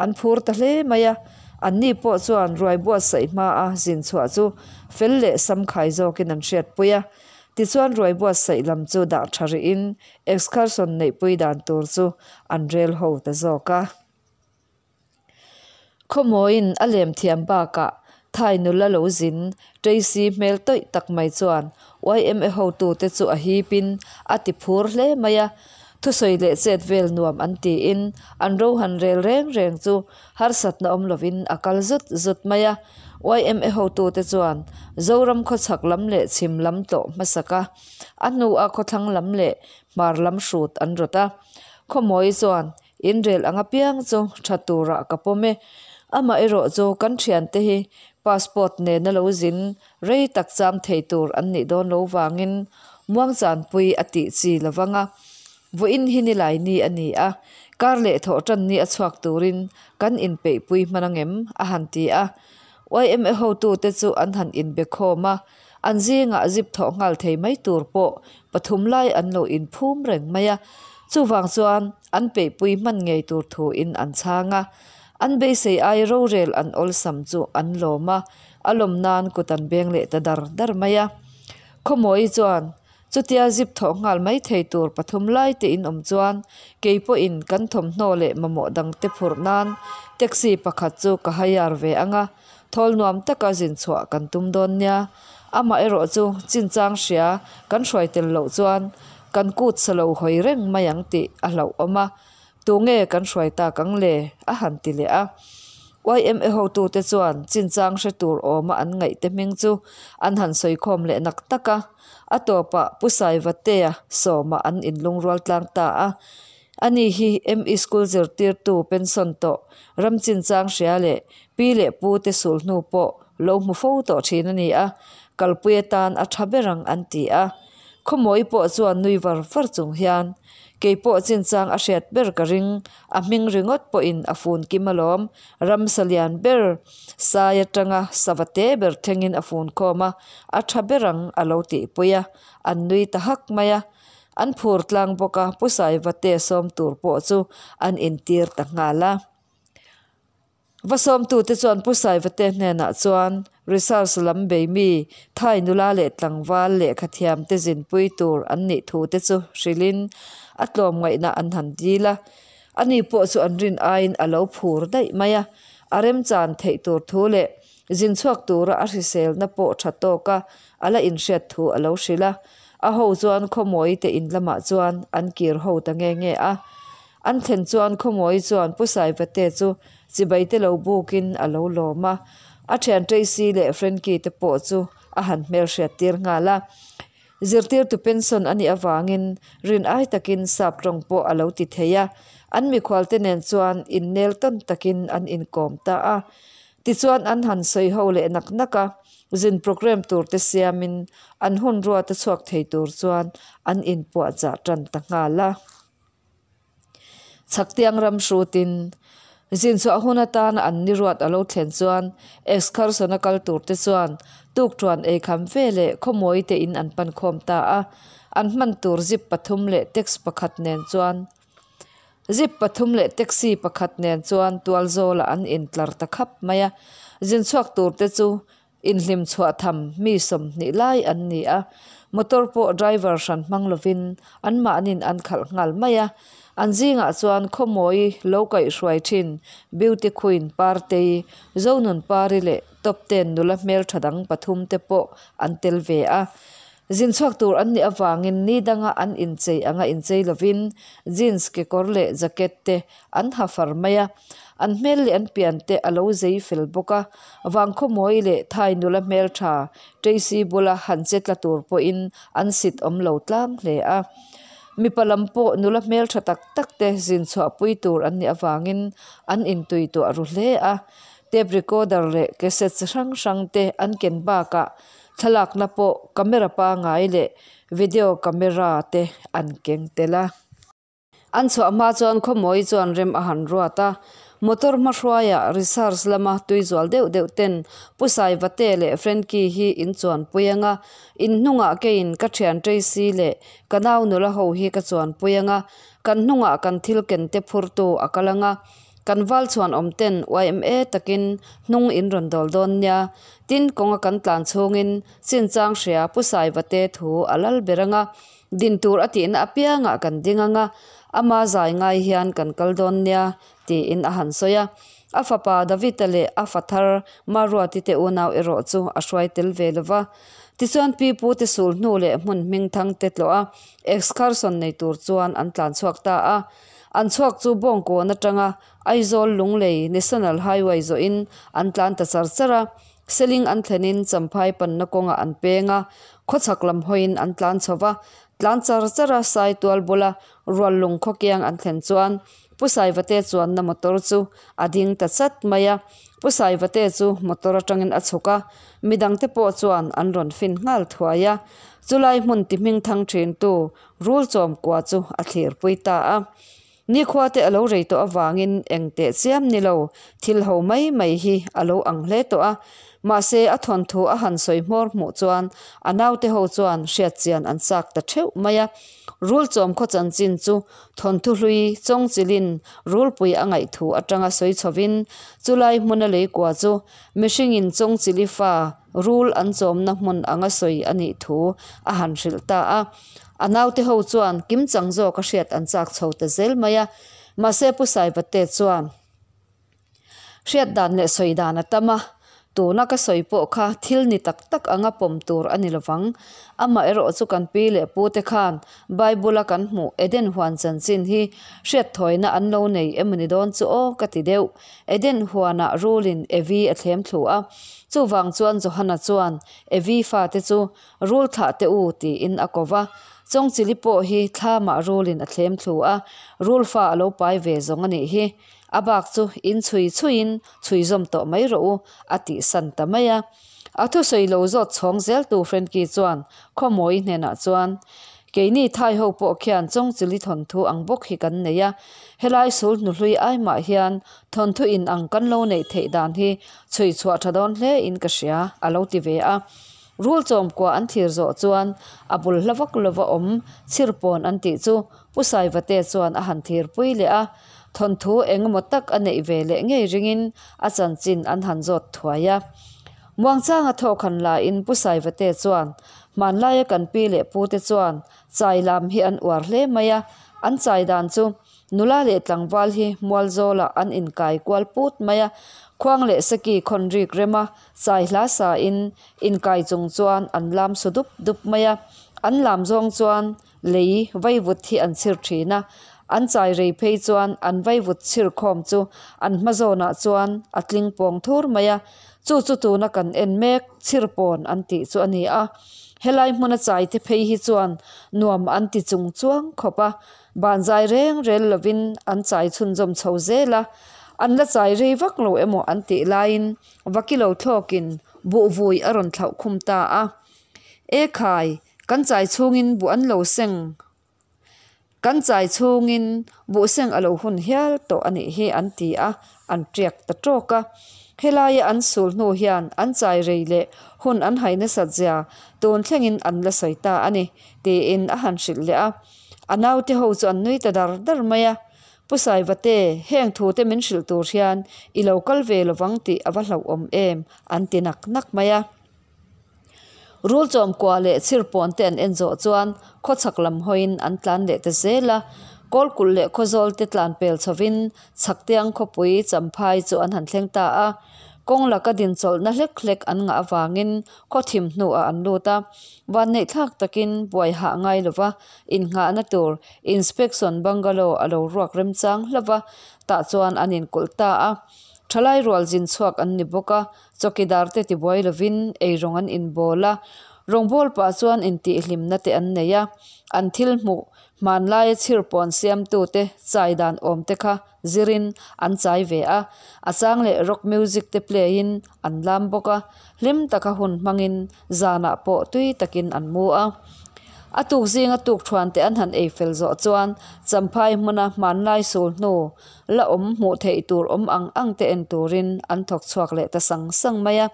an phur ta hle mai a. Anni pawh chuan ruai buatsaih hmaa zin chhuah chu fel leh samkhai zawkin an hriatpui a. Tichuan ruai buatsaih lam chu dah tha rihin excursion neihpui dan tur chu an rel ho ta zawk a. Khawmawiin a lem thiam bakah Thai nula lo zin Tracy hmel tawih tak mai chuan YMA hotute chu a hipin a ti phur hle mai a, thusawi leh chet vel nuam an tiin an ro han rel reng reng chu harsatna awm lovin a kal zut zut mai a. YMA hotute chuan Zoram khawchhak lam leh chhim lam tlawh hmasak a, a hnua khawthlang lam leh hmar lam hrut an rawt a. Khawmawi chuan Inrel ang apiang chu tha turah ka pawm e. Amaherawh chu kan thiante hi passport nena lo zin rei tak cham thei tur an nih dawn lo vangin muangchanpui a tih chi lo vang a. Vawiin hi nilai ni a ni a, kar leh thawh tan ni a chhuak turin kan inpeihpui hman angem? a han ti a. Yma hotute chu an han inbe khawm a, an zingah zip thawh nghal thei mai tur pawh pathum lai an lo inphum reng mai a. Chuvang chuan an peihpui hman ngei tur thuin an chhang a, an beisei ai rorel an awlsam chu an lawm a, a lawm nan kut an beng leh ta dar dar mai a. Khawmawi chuan chutia zip thawh nghal mai thei tur pathum lai te in awm chuan kei pawhin kan thawmhnaw leh mamawh dang te phurh nan taxi pakhat chu ka hire ve ang a, thawl nuam taka zin chhuah kan tum dawn nia. Amaherawh chu chinchang hria kan hruai tel loh chuan Kan kut sa lo hawi reng mai ang tih a hlauhawm a, tunge kan hruai tak ang le? a han ti leh a. YMA hotute chuan chinchang hre tur awma an ngaihte hming chu an han sawikhawm leh nak tak a, a tawpah Pu Saivatea sawma an inlungrual tlang ta a. Ani hi ME School zirtirtu pension tawh ram chinchang hria leh pi leh pute sulhnu pawh lo hmu fo tawh thin a ni a, kalpui atan a tha ber ang an ti a. Khawmawi pawh chuan nui var var chung hian, Kei pawh chinchang a hriat ber ka ring, a hming ringawt pawhin a fun kim alawm, ramsa lian ber sai atanga sava te ber thlengin a fun khawm a, a tha ber ang a lo tihpui a, an nui ta hak mai a. An phur tlang bawk a, Pu Saivate sawm tur pawh chu an intir ta nghal a. Va sawmtute chuan Pu Saivate hnenah chuan research lam bei mi Thai nula leh tlangval lehkha thiamte zinpui tur an nih thute chu hrilhin a tlawmngaihna an han dil a. Ani pawh chu an rin aiin a lo phur daih mai a, a remchan theih tur thu leh zin chhuak tura a hriselna pawh tha tawka a la inhriat thu a lo hrilh a. A ho chuan Khawmawite in lamah chuan an kir ho ta nge nge a. An thlen chuan Khawmawi chuan Pu Saivate chu chibai te lo bukin a lo lawm a, a thian Tracy leh Frankie te pawh chu a han hmelhriat tir nghal a. Zirtirtu pension a nih avangin rin ai takin sap tawng pawh a lo ti thei a, an mikhualte nen chuan innel tawn takin an inkawm ta a. Tichuan an han sawi ho leh nak nak a, zin programme tur te siamin an hun ruata chhuak thei tur chuan an inpuahchah tan ta nghal a. Chhaktiang ram hrutin zin chhuah hun atana an ni ruat a lo thlen chuan excursion a kal tur te chuan tukṭhuan eikham ve leh khawmawi te in an pan khawm ta a, an hman tur zip pathum leh taxi pakhat nen chuan zip pathum leh taxi pakhat nen chuan tual zawlah an intlar ta khap mai a, zin chhuak tur te chu Inhlim chhuah tham mi 20 lai an ni a, motor pawh driver hran hmang lovin anmahnin an khalh nghal mai a. An zingah chuan khawmawi lo kaihhruai thin Beauty Queen Partei, Zonun Pari leh Top Ten nula hmeltha dang pathum te pawh an tel ve a. Zin chhuak tur an nih avangin ni danga an inchei anga inchei lovin jeans kekawr leh jacket te an ha far mai a, an hmel leh an pian te a lo zei fel bawk a, Vangkhawmawi leh Thai nula hmeltha Tracy bula han che tla tur pawhin an sit awm lo tlang hle a. Mipa lam pawh nula hmeltha tak tak te zin chhuahpui tur an nih avangin an intui tuah ru hle a, tape recorder leh cassette chi hrang hrang te an ken bakah thlalakna pawh camera pangai leh video camera te an keng tel a. An chhuah hma chuan Khawmawi chuan rem a han ruat a, motor hmahruaiah research lama tui zual deuh deuh ten Pu Saivate leh Frankie hi in chuanpui ang a, in hnungah keiin ka thian Tracy leh ka nau nula ho hi ka chuanpui ang a, kan hnungah kan thil ken te phurtu a kal ang a, kan val chhuan awm ten yma takin hnung in rawn dawl dawn nia. Tin, kawnga kan tlan chhungin chinchang hria Pu Saivate thu a lal ber ang a, Din tur a tihna apiangah kan ding ang a, ama zai ngai hian kan kal dawn nia, tiin a han sawi a. A fapa David-a leh a fa thar Maruati te unau erawh chu a hruai tel ve lo va. Tichuan pi pute sul hnu leh hmun hming thang te tlawh a, excursion nei tur chuan an tlan chhuak ta a. An chhuak chu Bawngkawn atanga Aizawl Lunglei National Highway zawhin an tlan ta char char a. Seling an thlenin Champhai panna kawngah an peng a, khawchhak lam hawiin an tlan chho va. Tlan char char a Saitual bula Ruallung khawkiang an thlen chuan Pu Saivate chuanna motor chu a ding ta chat mai a. Pu Saivate chu motor atangin a chhuk a, midangte pawh chuan an rawn fin nghal thuai a. Chulai hmun ti hming thang thintu Rul chawmkua chu a thlirpui ta a. Nikhua te a lo rei tawh avangin eng teh chiam ni lo, thil ho mai mai hi a lo ang hle tawh a. Mahse, a thawnthu a han sawi hmawr hmuh chuan a naute ho chuan hriatchian an chak ta theuh mai a. Rul chawm khaw chanchin chu thawnthu hlui chawngchilhin rulpui a ngaih thu atanga sawi chhovin chulai hmuna leikua chu mihringin chawngchili fa rul an chawmna hmun anga sawi a nih thu a han hrilh ta a. A naute ho chuan kimchang zawk a hriat an chak chho ta zel mai a, mahse Pu Saivate chuan hriat dan leh sawi dan a tam a, tuna ka sawi pawh kha thil ni tak tak anga pawm tur a ni lovang. Amaherawh chu kan pi leh pu te khan Bible a kan hmuh Eden huan chanchin hi hriat thawina an lo nei emaw ni dawn chu aw ka ti deuh. Eden huanah rulin Evi a thlem thlu a, chuvang chuan Johana chuan Evi fate chu Rul thlah teh u, tiin a ko va. Chawngchili pawh hi thlamah rulin a thlem thlu a, rul fa a lo pai ve zawng a nih hi. A bak chu in chhui chhuiin chhui zawm tawh mai rawh u, a tihsan ta mai a. A thusawi lo zawt chhawng zeltu Frankie chuan Khawmawi hnenah chuan, Keini Thai ho pawh khian Chawngchili thawnthu ang bawk hi kan nei a, helai sul hnuhlui ai mah hian thawnthu in ang kan lo neih theih dan hi chhui chhuah tha dawn hle in ka hria, a lo ti ve a. Rul chawmkua an thlir zawh chuan a bul hla vak lova awm chhirpawn an tih chu Pu Saivate chuan a han thirpui leh a, thawnthu eng emaw tak a neih ve leh ngei ringin a chanchin an han zawt thuai a. Muangchanga thawk han lain Pu Saivate chuan hmanlaia kan pi leh pute chuan chai lam hi an uar hle mai a, an chai dan chu Nula leh tlangval hi Mualzawlah an inkai kual put mai a, khuang leh seki khawn rik rem a, chai hla sa in inkai chung chuan an lam su dup dup mai a, an lam zawng chuan lei vaivut hi an chhir thin a, an chai rei phei chuan an vaivut chhir khawm chu an hma zawnah chuan a tling pawng thur mai a. Chu chu tuna kan en mek Chhirpawn an tih chu a ni a. Helai hmuna chai te phei hi chuan nuam an ti chung chuang khawp a, ban zai reng rel lovin an chai chhunzawm chho zel a. An la chai rei vak lo emaw an tih laiin Vakilo thlawkin buh vui a rawn thlauh khum ta a. E khai, kan chai chhungin buh an lo seng Kan chai chhungin buhseng a lo hun hial tawh a nih hi an ti a, an tiak ta tawk a. Helaia an sul hnu hian an chai rei leh hun an hai nasat zia tun thlengin an la sawi ta a ni, tiin a han hrilh leh a. A naute ho chu an nui ta dar dar mai a. Pu Saivate, heng thute min hrilh tur hian i lo kal ve lovang tih a va hlauhawm em, an ti nak nak mai a. Rul chawmkua leh chhirpawn te an en zawh chuan khawchhak lam hawiin an tlan leh ta zel a. Kawlkulh leh Khawzawl te tlan pel chhovin Chhaktiang khawpui Champhai chu an han thleng ta a. Kawng laka dinchawlhna hlek hlek an ngah avangin khaw thim hnuah an lut a. Vanneihthlak takin buai hah ngai lova innghahna tur Inspection Bungalow a lo ruak remchang hlauh a, tah chuan an inkulh ta a. Thalai rual zin chhuak an ni bawk a, Chawkidar te tibuai lovin eirawng an inbawl a, rawngbâwl pah chuan intihhlimna te an nei a, an thil hmuh hmanlaia chhirpawn siamtute chai dan awm te kha zirin an chai ve a, a chang leh rock music te play in an lam bawk a, hlim taka hun hmangin zanah pawh tui takin an mu a. A tuk zinga tukthuan te an han ei fel zawh chuan Champhai hmuna hmanlai sul hnu la awm hmuh theih tur awm ang ang te en turin an thawk chhuak leh ta sang sang mai a.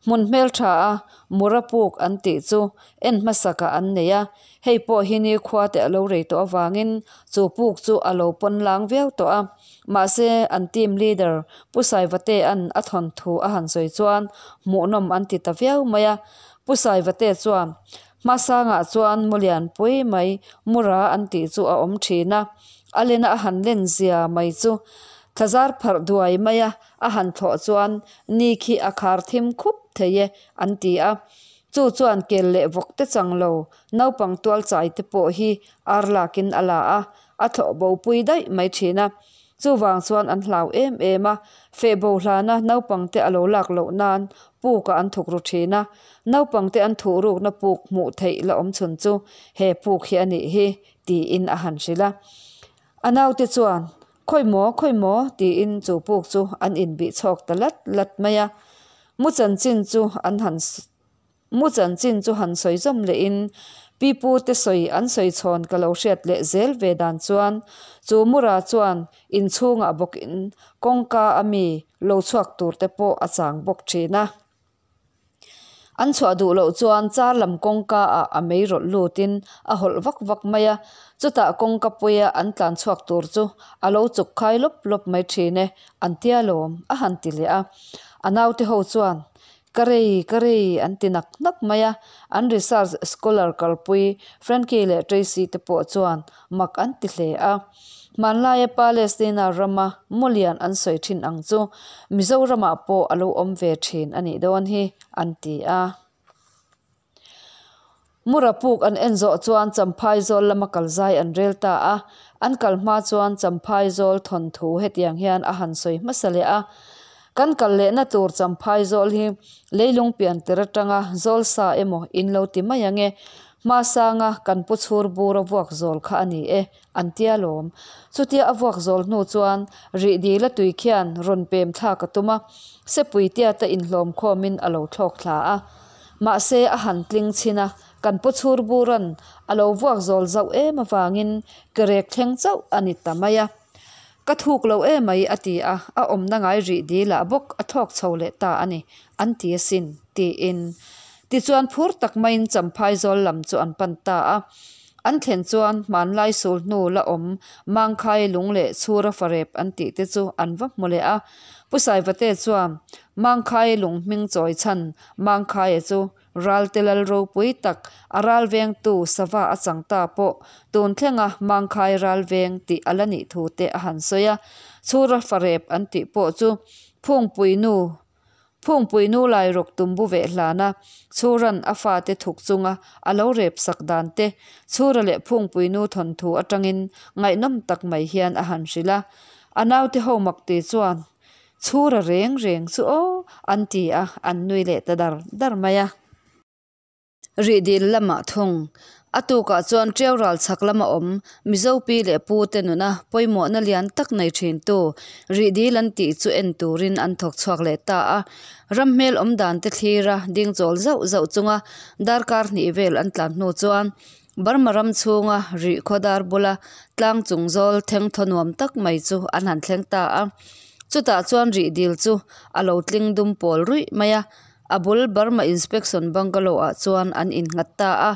Hmun hmeltha a mura puk an tih chu en hmasakah an nei a, hei pawh hi nikhua te a lo rei tawh avangin chu puk chu a lo pawn lang viau tawh a. Mahse an team leader Pu Saivatea'n a thawnthu a han sawi chuan hmuhnawm an ti ta viau mai a. Pu Saivatea chuan Hmasangah chuan mu lianpui mai mura an tih chu a awm thin a, a lena a han len zia mai chu thlazar pharh duai mai a, a han thlawh chuan ni khi a khar thim khup thei e an ti a. Chu chuan kel leh vawk te chang lo naupang tual chai te pawh hi ar lakin a la a, a thlawh bo pui daih mai thin a. Chuvang chuan an hlau em em a, feh bo hlana naupangte a lo lak loh nan pukah an thuk ru thin a, naupangte an thuh rukna puk hmuh theih la awm chhun chu he puk hi a nih hi, tiin a han hrilh a. A naute chuan, Khawi maw, khawi maw? tiin chu puk chu an inbih chhawk ta lat lat mai a. Mu chanchin chu an han. Mu chanchin chu han sawi zawm lehin pi pu te sawi an sawi chhawn ka lo hriat leh zel ve dan chuan chu Mura chuan inchhungah bawkin kawngka a mi lo chhuak tur te pawh a chang bawk thin a. An chhuah duh loh chuan char lam kawngka ah a mei rawlh lutin a hawlh vak vak mai a, chutah kawngka puia an tlan chhuak tur chu a lo chuk khai lawp lawp mai thin e, an tia lawm a han ti leh a. A naute ho chuan Ka rei, ka rei an ti nak nak mai a, an research scholar kalpui Frankie leh Tracy te pawh chuan mak an ti hle a. Hmanlaia Palestina rama Mulian an sawi thin ang chu Mizoramah pawh a lo awm ve thin a nih dawn hi an ti a. Mura puk an en zawh chuan Champhai zawl lama kal zai an rel ta a, an kal hma chuan Champhai zawl thawnthu hetiang hian a han sawi hmasa leh a, Kan kal lehna tur Champhai zawl hi leilung pian tir atanga zawl sa emaw in lo ti mai ang e, hmasanga kan pu chhur bur a vuak zawl kha a ni e, an tia lawm. Chutia a vuak zawl hnu chuan rih dil a tui khian rawn pem thlak a tum a, sepui tiata inhlawm khawmin a lo thlawk thla a. Mahse a han tling chhin a, kan pu chhur buran a lo vuak zawl zauh em avangin ke rek thleng chauh a ni ta mai a. Ka thuk lo emai a ti a, a awmna ngai rih dilah bawk a thlawk chho leh ta a ni, an ti asin, tiin. Tichuan phur tak maiin Champhai zawl lam chu an pan ta a. An thlen chuan hmanlai sul hnu la awm Mangkhai lung leh Chhura farep an tih te chu an va hmu leh a. Pu Saivate chuan Mangkhai lung hming chawi chhan Mangkhaia chu Ralte lal ropui tak a ral vengtu sava a chang ta pawh tun thlenga Mangkhai ral veng tih a la nih thu te a han sawi a. Chhura farep an tih pawh chu Phungpui nu Phungpui nu lai rawk tumbu veh hlana Chhuran a fate thuk chunga a lo rep sak dan te Chhura leh Phungpui nu thawnthu atangin ngaihnawm tak mai hian a han hrilh a. A naute ho makti chuan. Chhura reng reng chu aw, an ti a, an nui leh ta dar dar mai a. Rihdil lamah thung. A tukah chuan Tiau ral chhak lama awm Mizo pi leh pu te nuna pawimawhna lian tak nei thintu Rihdil an tih chu en turin an thawk chhuak leh ta a. Ram hmel awm dan te thlira ding chawl zauh zauh chunga darkar hnih vel an tlan hnu chuan Burma ram chhunga rih khaw dar bula tlang chung zawl theng thaw nuam tak mai chu an han thleng ta a. Chutah chuan Rihdil chu a lo tling dum pawl ruih mai a. A bul Burma Inspection Bungalow ah chuan an innghat ta a.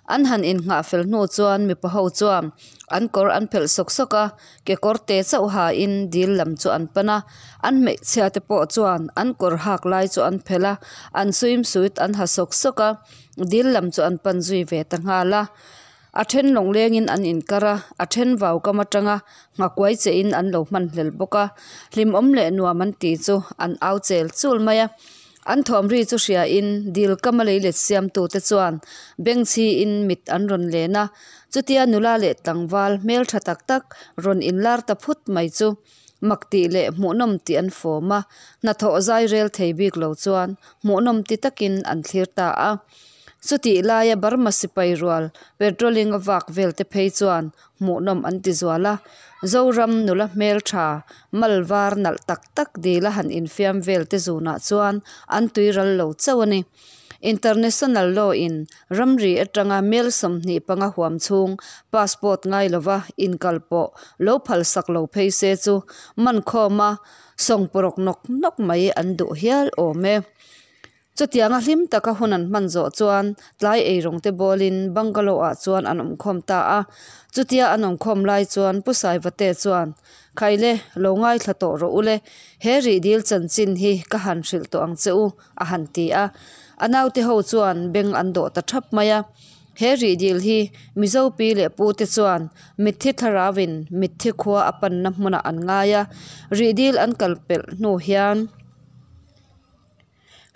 An han innghah fel hnu chuan mipa ho chuan an kawr an phelh sawk sawk a, kekawr te chauh hain dil lam chu an pan a. An hmeichhia te pawh chuan an kawr hak lai chu an phelh a, an swimsuit an ha sawk sawk a, dil lam chu an pan zui ve ta nghal a. A then lawnglengin an inkar a, a then vau kam atanga nghakuai chein an lo hman hlel bawk a. Hlimawm leh nuam an tih chu an au chel chul mai a. An thawm ri chu hriain dil kama lei let siamtute chuan bengchhiin mit an rawn len a. Chutia nula leh tlangval hmel tha tak tak rawn inlar ta phut mai chu mak tih leh hmuhnawm tih an fawm a. Hnathawh zai rel thei bik lo chuan hmuhnawm ti takin an thlir ta a. Chutih laia Burma sipai rual patrolling a vak vel te phei chuan hmuhnawm an ti zual a, Zoram nula hmeltha mal var nalh tak tak dila han infiam vel te zunah chuan an tui ral lo chauh a ni. International law in ramri atanga mel 25 huam chhung passport ngai lova inkal pawh lo phalsak lo phei se chu mankhawma sawngpawrawk nawk nawk mai an duh hial awm e. Chutianga hlim taka hun an hman zawh chuan tlai eirawng te bawlin bungalow ah chuan an awmkhawm ta a. Chutia an awmkhawm lai chuan Pu Saivate chuan, Khaile, lo ngaithla tawh rawh u le, he rihdil chanchin hi ka han hrilh tawh ang che u, a han ti a. A naute ho chuan beng an dawh ta thap mai a. He rihdil hi Mizo pi leh pu te chuan mitthi thlarauin mitthi khua a panna hmunah an ngai a. Rihdil an kal pelh hnu hian.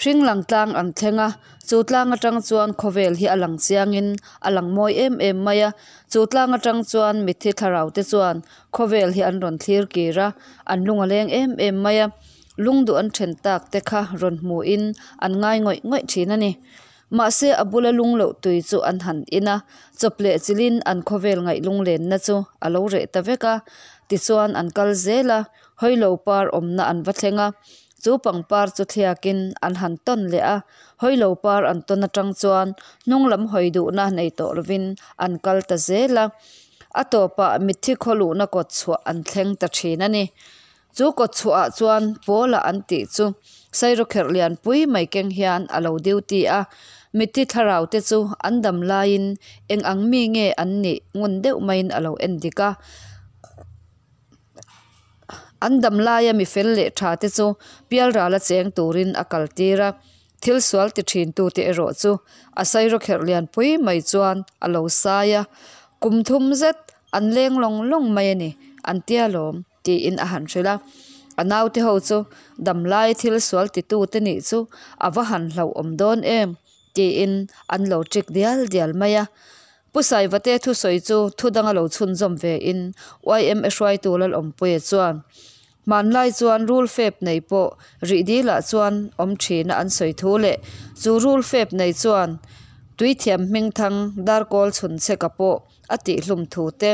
Hring lang tlang an thleng a, chu tlang atang chuan khawvel hi a lang chiangin a lang mawi em em mai a, chu tlang atang chuan mitthi thlarau te chuan khawvel hi an rawn thlir kir a, an lung a leng em em mai a, lungduh an then tak te kha rawn hmuhin an ngai ngawih ngawih thin a ni. Mahse a bula lung loh tui chu an han in a, chawp leh chilhin an khawvel ngaih lunglenna chu a lo reh ta vek a, tichuan an kal zel a, hawilo par awmna an va thleng a, Chu pangpar chu thliakin an han tawn leh a, hawilo par an tawn atang chuan hnung lam hawi duhna nei tawh lovin an kal ta zel a. A tawpah mitthi khaw luhna kawt chhuah an thleng ta thin a ni. Chu kawt chhuahah chuan Pawla an tih chu sairawkherh lianpui mai keng hian a lo duty a. Mitthi thlarau te chu an dam laiin eng ang mi nge an nih ngun deuh maiin a lo en dik a. An dam laia mi fel leh tha te chu pialrala cheng turin a kal tir a, thil sual ti thin tute erawh chu a sairawkherh lianpui mai chuan a lo sai a, kum thum zet an leng lawng lawng mai a ni, an tia lawm tiin a han hrilh a. A naute ho chu dam laia thil sual ti tute nih chu a va han hlauhawm dawn em tiin an lo ṭik dial dial mai a. Pu Saivate thusawi chu thu danga lo chhunzawm ve in YMA hruaitu Lalawmpuia chuan, Hmanlai chuan rul fep nei pawh rihdilah chuan awm thina an sawi thu leh chu rul fep nei chuan tuithiam hmingthang darkawl chhun chheka pawh a tihhlum thu te,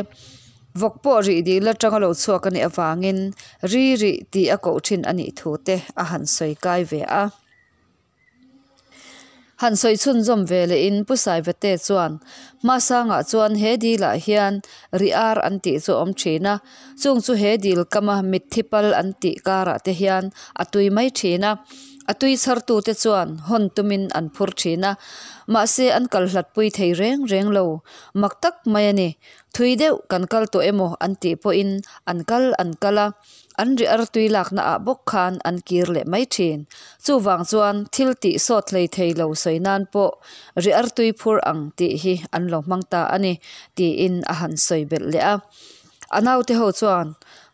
vawk pawh rihdil atanga lo chhuak a nih avangin ri rih tih a koh thin a nih thu te a han sawi kai ve a. Han sawi chhunzawm ve lehin Pu Saivate chuan, Hmasangah chuan he dilah hian ri ar an tih chu a awm thin a, chung chu he dil kama mitthi pal an tih karah te hian a tui mai thin a, a tui chhartute chuan hawn tumin an phur thin a, mahse an kal hlatpui thei reng reng lo, mak tak mai a ni. Thui deuh kan kal tawh emaw an tih pawhin an kal an kal a. An ri artui lakna ah bawk khan an kir leh mai thin. Chuvang chuan thil tih sawt hlei thei lo sawi nan pawh ri artui phur ang tih hi an lo hmang ta a ni, tiin a han sawi belh leh a. A naute ho chuan,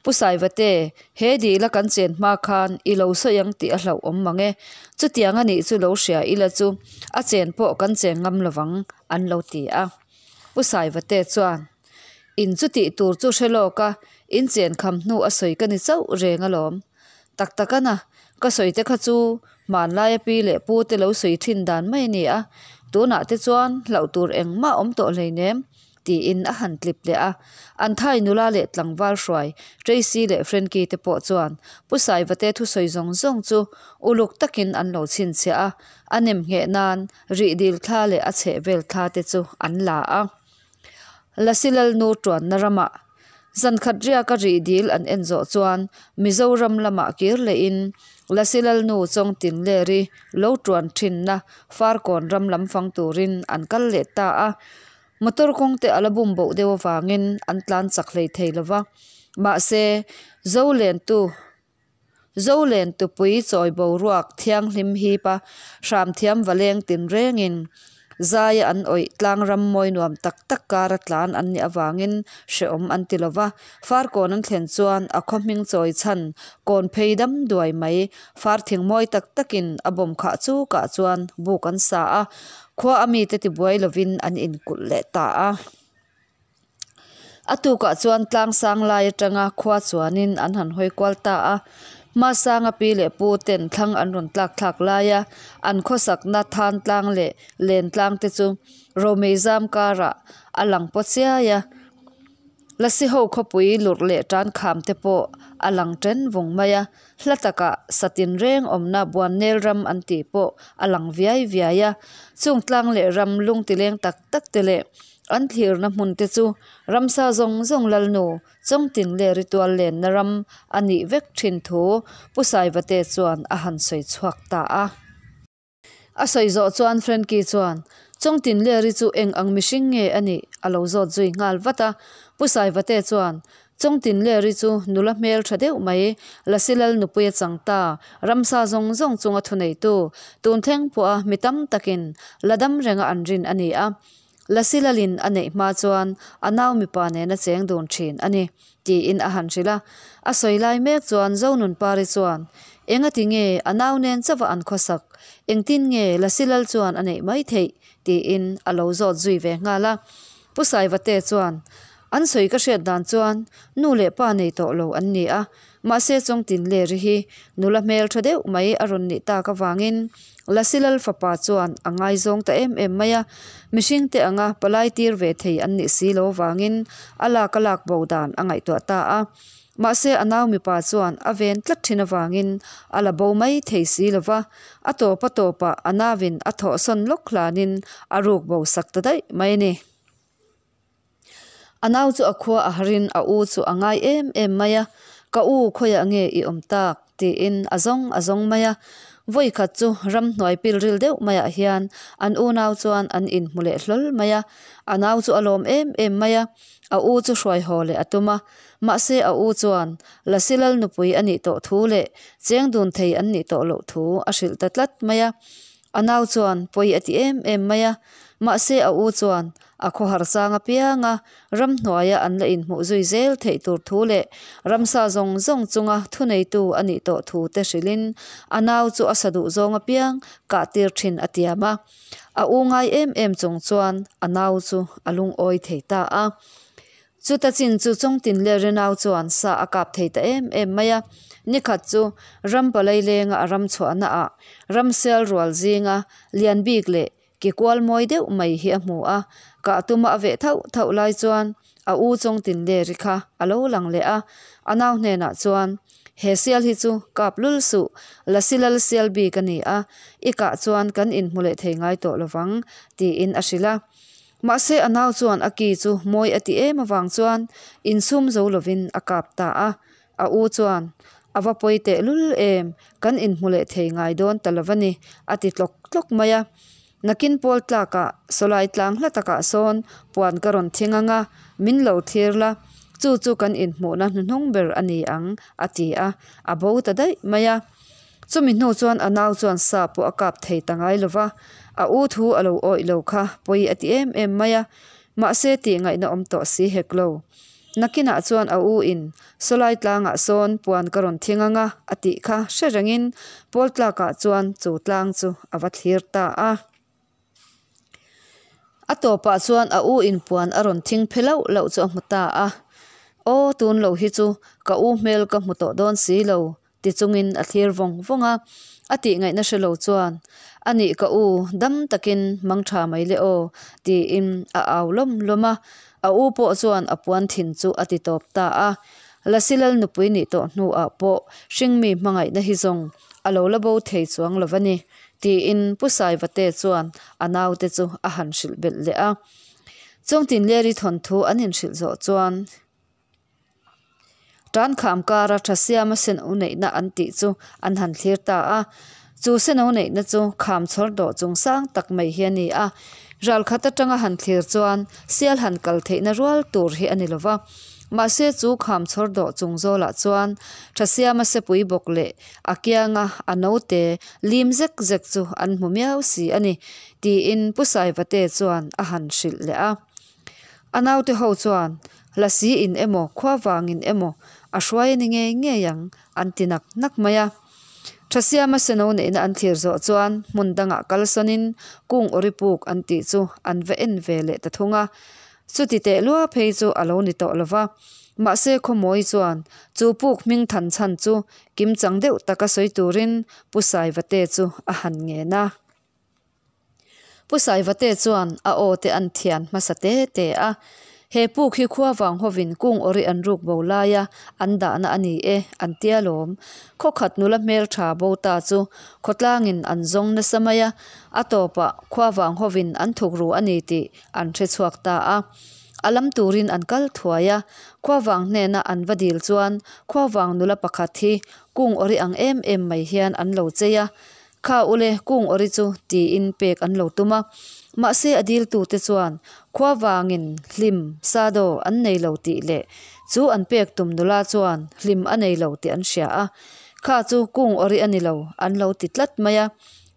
Pu Saivate, he dila kan chen hma khan i lo sawi ang tih a hlauh awm mang e. Chutiang a nih chu lo hria ila chu a chen pawh kan cheng ngam lovang, an lo ti a. Pu Saivate chuan, In chu tih tur chu hre lawk a, in chen kham hnu a sawi ka ni chauh reng alawm. Tak tak a na, ka sawi te kha chu hmanlaia pi leh pu te lo sawi thin dan mai a ni a, tunah te chuan hlauh tur engmah awm tawh hleinem, tiin a han tlip leh a. An thai nula leh tlangval hruai Tracy leh Frankie te pawh chuan Pu Saivate thusawi zawng zawng chu uluk takin an lo chhinchhiah a, a nem ngheh nan rihdil thla leh a chhehvel thla te chu an la a. Lasi Lalnu tuanna ramah zan khat riaka rihdil an en zawh chuan Mizoram lamah kir lehin Lasi Lalnu Chawngtinleri lo tuan thinna Farkawn ram lam fang turin an kal leh ta a. Motor kawng te a la bum boh deuh avangin an tlan chak hlei thei lo va, mahse Zolentu Zolen tupui chawi boruak thianghlim hip a, hramthiam valeng tinrengin zaia an awih tlang ram mawi nuam tak tak kara tlan an nih avangin hrehawm an ti lo va. Farkawn an thlen chuan a khaw hming chawi chhan kawn phei dam duai mai far thing mawi tak takin a bawm khah chukah chuan buk an sa a, khua a mite tibuai lovin an inkulh leh ta a. A tukah chuan tlang sang lai atanga khua chuanin an han hawi kual ta a. Hmasanga pi leh pu ten thlang an rawn tlak thlak laia an khawsakna than tlang leh len tlang te chu romei zam karah a lang paw chiai a. Lasi ho khawpui lurh leh tan kham te pawh a lang then vung mai a. Hla takah satin reng awmna Buannel ram an tih pawh a lang viai viai a. Chung tlang leh ram lungtileng tak tak te leh An thlirna hmun te chu ramsa zawng zawng lalnu Chawngtin leh ritual lenna ram a nih vek thin thu Pu Saivate chuan a han sawi chhuak ta a. A sawi zawh chuan Frankie chuan Chawngtin leh ri chu eng ang mihring nge a nih a lo zawt zui nghal vat a. Pu Saivate chuan Chawngtin leh ri chu nula hmel tha deuh mai, Lasilal nupui a chang ta, ramsa zawng zawng chunga thuneitu, tun thleng pawha mi tam takin la dam renga an rin a ni a. Lasilalin a neih hma chuan a nau mipa nena cheng dun thin a ni, tiin a han hrilh a. A sawi lai mek chuan Zonunpari chuan, Engati nge a nau nen chauha an khawsak? Engtin nge Lasilal chuan a neih mai theih? tiin a lo zawt zui ve nghal a. Pu Saivate chuan, An sawi ka hriat dan chuan nu leh pa nei tawh lo an ni a, mahse Chawngtinleri hi nula hmel tha deuh mai a rawn nih tak avangin Lasilal fapa chuan a ngaizawng ta em em mai a, mihring te anga palai tir ve thei an nih si lo avangin a lak a lak bo dan a ngaihtuah ta a. Mahse a nau mipa chuan a ven tlat thin avangin a la bo mai thei si lo va, a tawp a tawpah a nauin a thawhsawn lawk hlanin a ruk bo sak ta daih mai a ni. A nau chu a khua a harin a u chu a ngai em em mai a, Ka u khawiah nge i awm tak? tiin a zawng a zawng mai a. Vawi khat chu ramhnuai pilril deuh maiah hian an unau chuan an inhmu leh hlawl mai a. A nau chu a lawm em em mai a, a u chu hruai haw leh a tum a. Mahse a u chuan Lasilal nupui a nih tawh thu leh cheng dun thei an nih tawh loh thu a hrilh ta tlat mai a. A nau chuan pawi a ti em em mai a, mahse a u chuan A khawhar chang apianga ramhnuaia an la inhmuh zui zel theih tur thu leh ramsa zawng zawng chunga thuneitu a nih tawh thu te hrilhin a nau chu a sa duh zawng apiang kah tir thin a tiam a. A u ngai em em chung chuan a nau chu a lungawi thei ta a. Chuta chin chu Chawngtin leh Renau chuan sa a kap thei ta em em mai a. Nikhat chu ram palai lenga a ram chhuahna ah ramsial rual zinga lian bik leh Ke kual mawi deuh mai hi a hmu a, kah tuma a veh thauh thauh lai chuan a u Chawngtin Leri kha a lo lang leh a, a nau hnenah chuan, He sial hi chu kap lul suh, Lasi lal sial bik a ni a, i kah chuan kan inhmu leh thei ngai tawh lovang, tiin a hrilh a. Mahse a nau chuan a ki chu mawi a ti em avang chuan insum zo lovin a kap ta a, A u chuan, A va pawi teh lul em, kan inhmu leh thei ngai dawn ta lo va ni, a ti tlawk tlawk mai a. Nakin pawl tlakah sawlai tlang hla takah sawn puan ka rawn thing ang a, min lo thlir la, chu chu kan inhmuhna hnuhnung ber a ni ang, a ti a, a bo ta daih mai a. Chumi hnu chuan a nau chuan sa pawh a kap thei ta ngai lo va, a u thu a lo awih lo kha pawi a ti em em mai a, mahse tih ngaihna awm tawh si hek lo. Nakinah chuan a u in sawlai tlangah sawn puan ka rawn thing ang a, a tih kha hre rengin pawl tlakah chuan chu tlang chu a va thlir ta a. A tawpah chuan a u in puan a rawn thing phe lauh lauh chu a hmu ta a. Aw tun lo hi chu ka u hmel ka hmu tawh dawn si lo. ti chungin a thlir vawng vawng a. A tih ngaihna hre lo chuan, A nih ka u, dam takin mang tha mai le aw, tiin a au lawm lawm a. A u pawh chuan a puan thin chu a ti tawp ta a. Lasi lal nupui nih tawh hnuah pawh hringmi hmangaihna hi zawng a lo la bo thei chuang lo va ni, tiin Pu Saivate chuan a naute chu a han hrilh belh leh a. Chawngtinleri thawnthu an inhrilh zawh chuan Tan kham kara tha siama seno neihna an tih chu an han thlir ta a. Chu seno neihna chu kham chhawr dawh chung sang tak mai hi a ni a. Ral khat atanga han thlir chuan sial han kal theihna rual tur hi a ni lo va. Mahse chu kham chhawr dawh chung zawlah chuan tha siama sepui bawk leh a kianga a note lim zek zek chu an hmu miau si a ni, tiin Pu Saivate chuan a han hrilh leh a. A naute ho chuan Lasi in emaw khua vangin emaw a hruai a ni ngei ngei ang an ti nak nak mai a. Thasiama seno neihna an thlir zawh chuan hmun dangah kal sawnin kung awri puk an tih chu an va en ve leh ta thung a. Chuti teh lua phei chu a lo ni tawh lo va. Mahse Khawmawi chuan chu puk hming than chhan chu kimchang deuh taka sawi turin Pu Saivate chu a han ngen a. Pu Saivate chuan a aw te an thian hmasa te te a, He puk hi khua vang hovin kung awri an ruk bo laia an dahna a ni e, an tia lawm. Khaw khat nula hmel tha bo ta chu khawtlangin an zawng nasa mai a, a tawpah khua vang hovin an thuk ru a ni tih an hre chhuak ta a. A lam turin an kal thuai a, khua vang hnena an va dil chuan khua vang nula pakhat hi kung awri ang em em mai hian an lo chei a, Kha ule kung awri chu tiin pek an lo tum a, mahse a diltute chuan khua vangin hlim sado an nei lo tih leh chu an pek tum nula chuan hlim a nei lo tih an hria a, kha chu kung awri a ni lo an lo ti tlat mai a.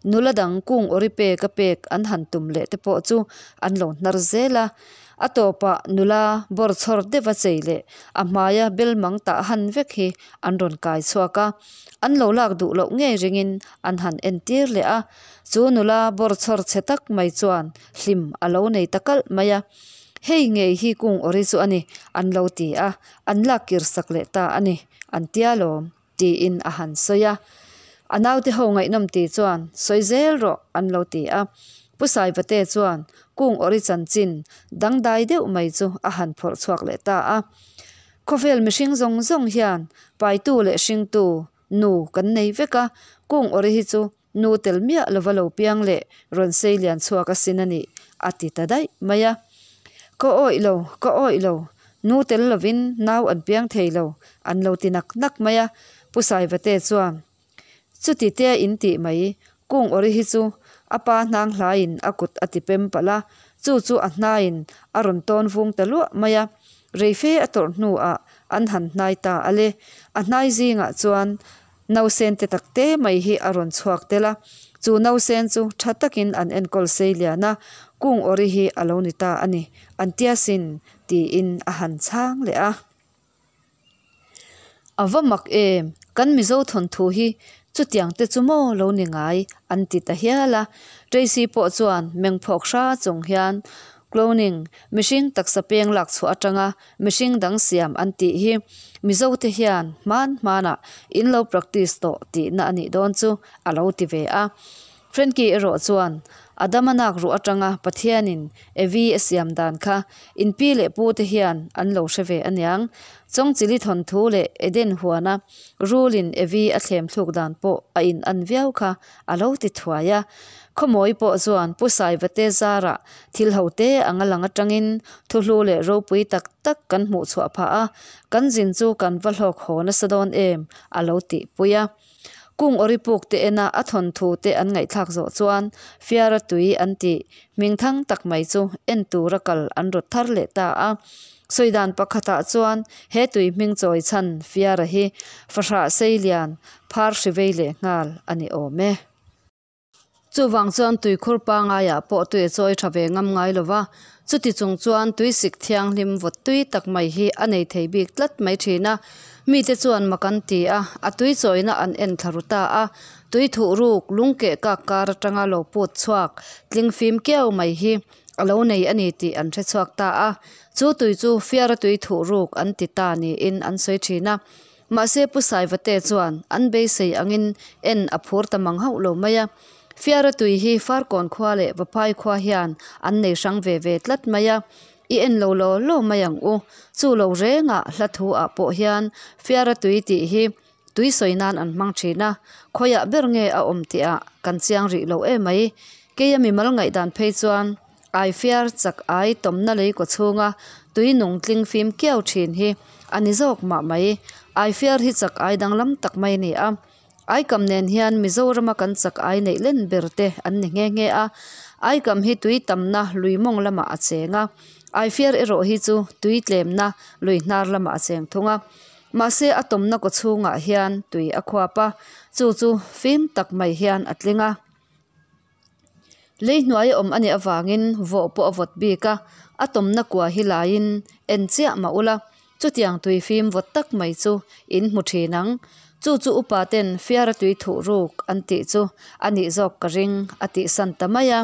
Nula dang kung awri pek a pek an han tum leh te pawh chu an lo hnar zel a. A tawpah nula bawr chhawr deuh a chei leh a hmaia belmang tah han vek hi an rawn kai chhuak a. An lo lak duh loh ngei ringin an han entir leh a, chu nula bawr chhawr chhe tak mai chuan hlim a lo nei ta kalh mai a. Hei ngei hi kung awri chu a ni, an lo ti a, an lak kir sak leh ta a ni, an tia lawm, tiin a han sawi a. A naute ho ngaihnawm ti chuan, Sawi zel rawh, an lo ti a. Pu Saivate chuan kung awri chanchin dangdai deuh mai chu a han phawrh chhuak leh ta a. Khawvel mihring zawng zawng hian paitu leh hringtu nu kan nei vek a, kung awri hi chu nu tel miah lova lo piang leh rawn sei lian chhuak asin a nih, a ti ta daih mai a. Ka awih lo, ka awih lo, nu tel lovin nau an piang thei lo, an lo ti nak nak mai a, Pu Saivate chuan, Chuti te in tih mai, kung awri hi chu a pa hnang hlaiin a kut a ti pem palh a, chu chu a hnaiin a rawn tawn vung ta luah mai a. Reife a tawrh hnuah an han hnai ta a le. A hnai zingah chuan nausen te tak te mai hi a rawn chhuak tel a, chu nausen chu tha takin an enkawl sei lian a, kung awri hi a lo ni ta a ni, an tia sin, tiin a han chhang leh a. A va mak em, kan Mizo thawnthu hi chutiang te chu maw lo ni ngai an ti ta hial a. Tracy pawh chuan mengphawk hra chung hian cloning, mihring taksa peng lak chhuah atanga mihring dang siam an tih hi Mizo te hian hman hmanah in lo practice tawh tihna a nih dawn chu a lo ti ve a. Frankie erawh chuan, Adama nak ruh atanga Pathianin Evi a siam dan kha in pi leh pu te hian an lo hre ve aniang. Chawngchili thawnthu leh Eden huana rulin Evi a thlem thluk dan pawh a in an viau kha a lo ti thuai a. Khawmawi pawh chuan Pu Saivate zarah thil ho te anga lang atangin thuhlu leh ropui tak tak kan hmuh chhuah phah a, kan zin chu kan va hlawk haw nasa dawn em a lo tihpui a. Kung awri puk te ena a thawnthu te an ngaihthlak zawh chuan Fiara tui an tih hmingthang tak mai chu en tura kal an rawt thar leh ta a. Sawi dan pakhatah chuan he tui hming chawi chhan Fiara hi fahrah sei lian phar hri vei leh nghal a ni awm e. Chuvang chuan tuikhur pangaiah pawh tui a chawi tha ve ngam ngai lo va, chuti chung chuan tuisik thianghlim vawt tui tak mai hi a nei thei bik tlat mai thin a. Mite chuan mak an ti a, a tui chawina an en thla ru ta a. Tui thuh ruk lung keh kak kar atanga lo put chhuak tling fim kiau mai hi a lo nei a ni tih an hre chhuak ta a. Chu tui chu fiara tui thuh ruk an ti ta niin an sawi thin a. Mahse Pu Saivate chuan an beisei angin en a phur ta mang hauh lo mai a. Fiara tui hi Farkawn khua leh Vaphai khua hian an nei hrang ve ve tlat mai a. I en lo law law mai ang u. Chu lo rengah hla thu ah pawh hian Fiara tui tih hi tui sawi nan an hmang thin a, khawiah ber nge a awm tih ah kan chiang rih lo em mai. Keia mimal ngaihdan phei chuan Aifiar chak ai tawmna lei kaw chhunga tui nung tling fim kiau thin hi a ni zawk mah mai. Aifiar hi chak ai danglam tak mai a ni a. Aikam nen hian Mizorama kan chak ai neih len ber te an ni nghe nghe a. Aikam hi tui tamna lui mawng lamah a cheng a, Aifiar erawh hi chu tui tlemna lui hnar lamah a cheng thung a. Mahse a tawmna kaw chhungah hian tui a khuap a, chu chu fim tak mai hian a tling a. Lei hnuai a awm a nih avangin vawh pawh a vawt bik a, a tawmna kua hi laiin en chiah mah ula, chutiang tui fim vawt tak mai chu in hmu thin ang. Chu chu upa ten fiara tui thuh ruk an tih chu a nih zawk ka ring a tih san ta mai a.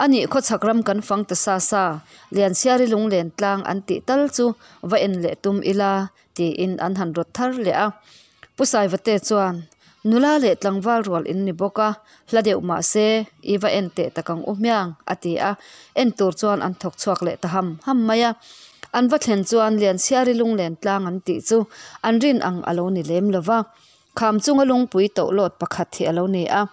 A nih khawchhak ram kan fang ta sa sa, Lianchhiari lunglen tlang an tih tal chu va en leh tum ila tiin an han rawt thar leh a. Pu Saivate chuan, Nula leh tlangval rual in ni bawk a, hla deuh mah se i va en teh tak ang u hmiang, a ti a. En tur chuan an thawk chhuak leh ta ham ham mai a. An va thlen chuan Lianchhiari lunglen tlang an tih chu an rin ang a lo ni lem lo va. Kham chunga lungpui tohlawt pakhat hi a lo ni a.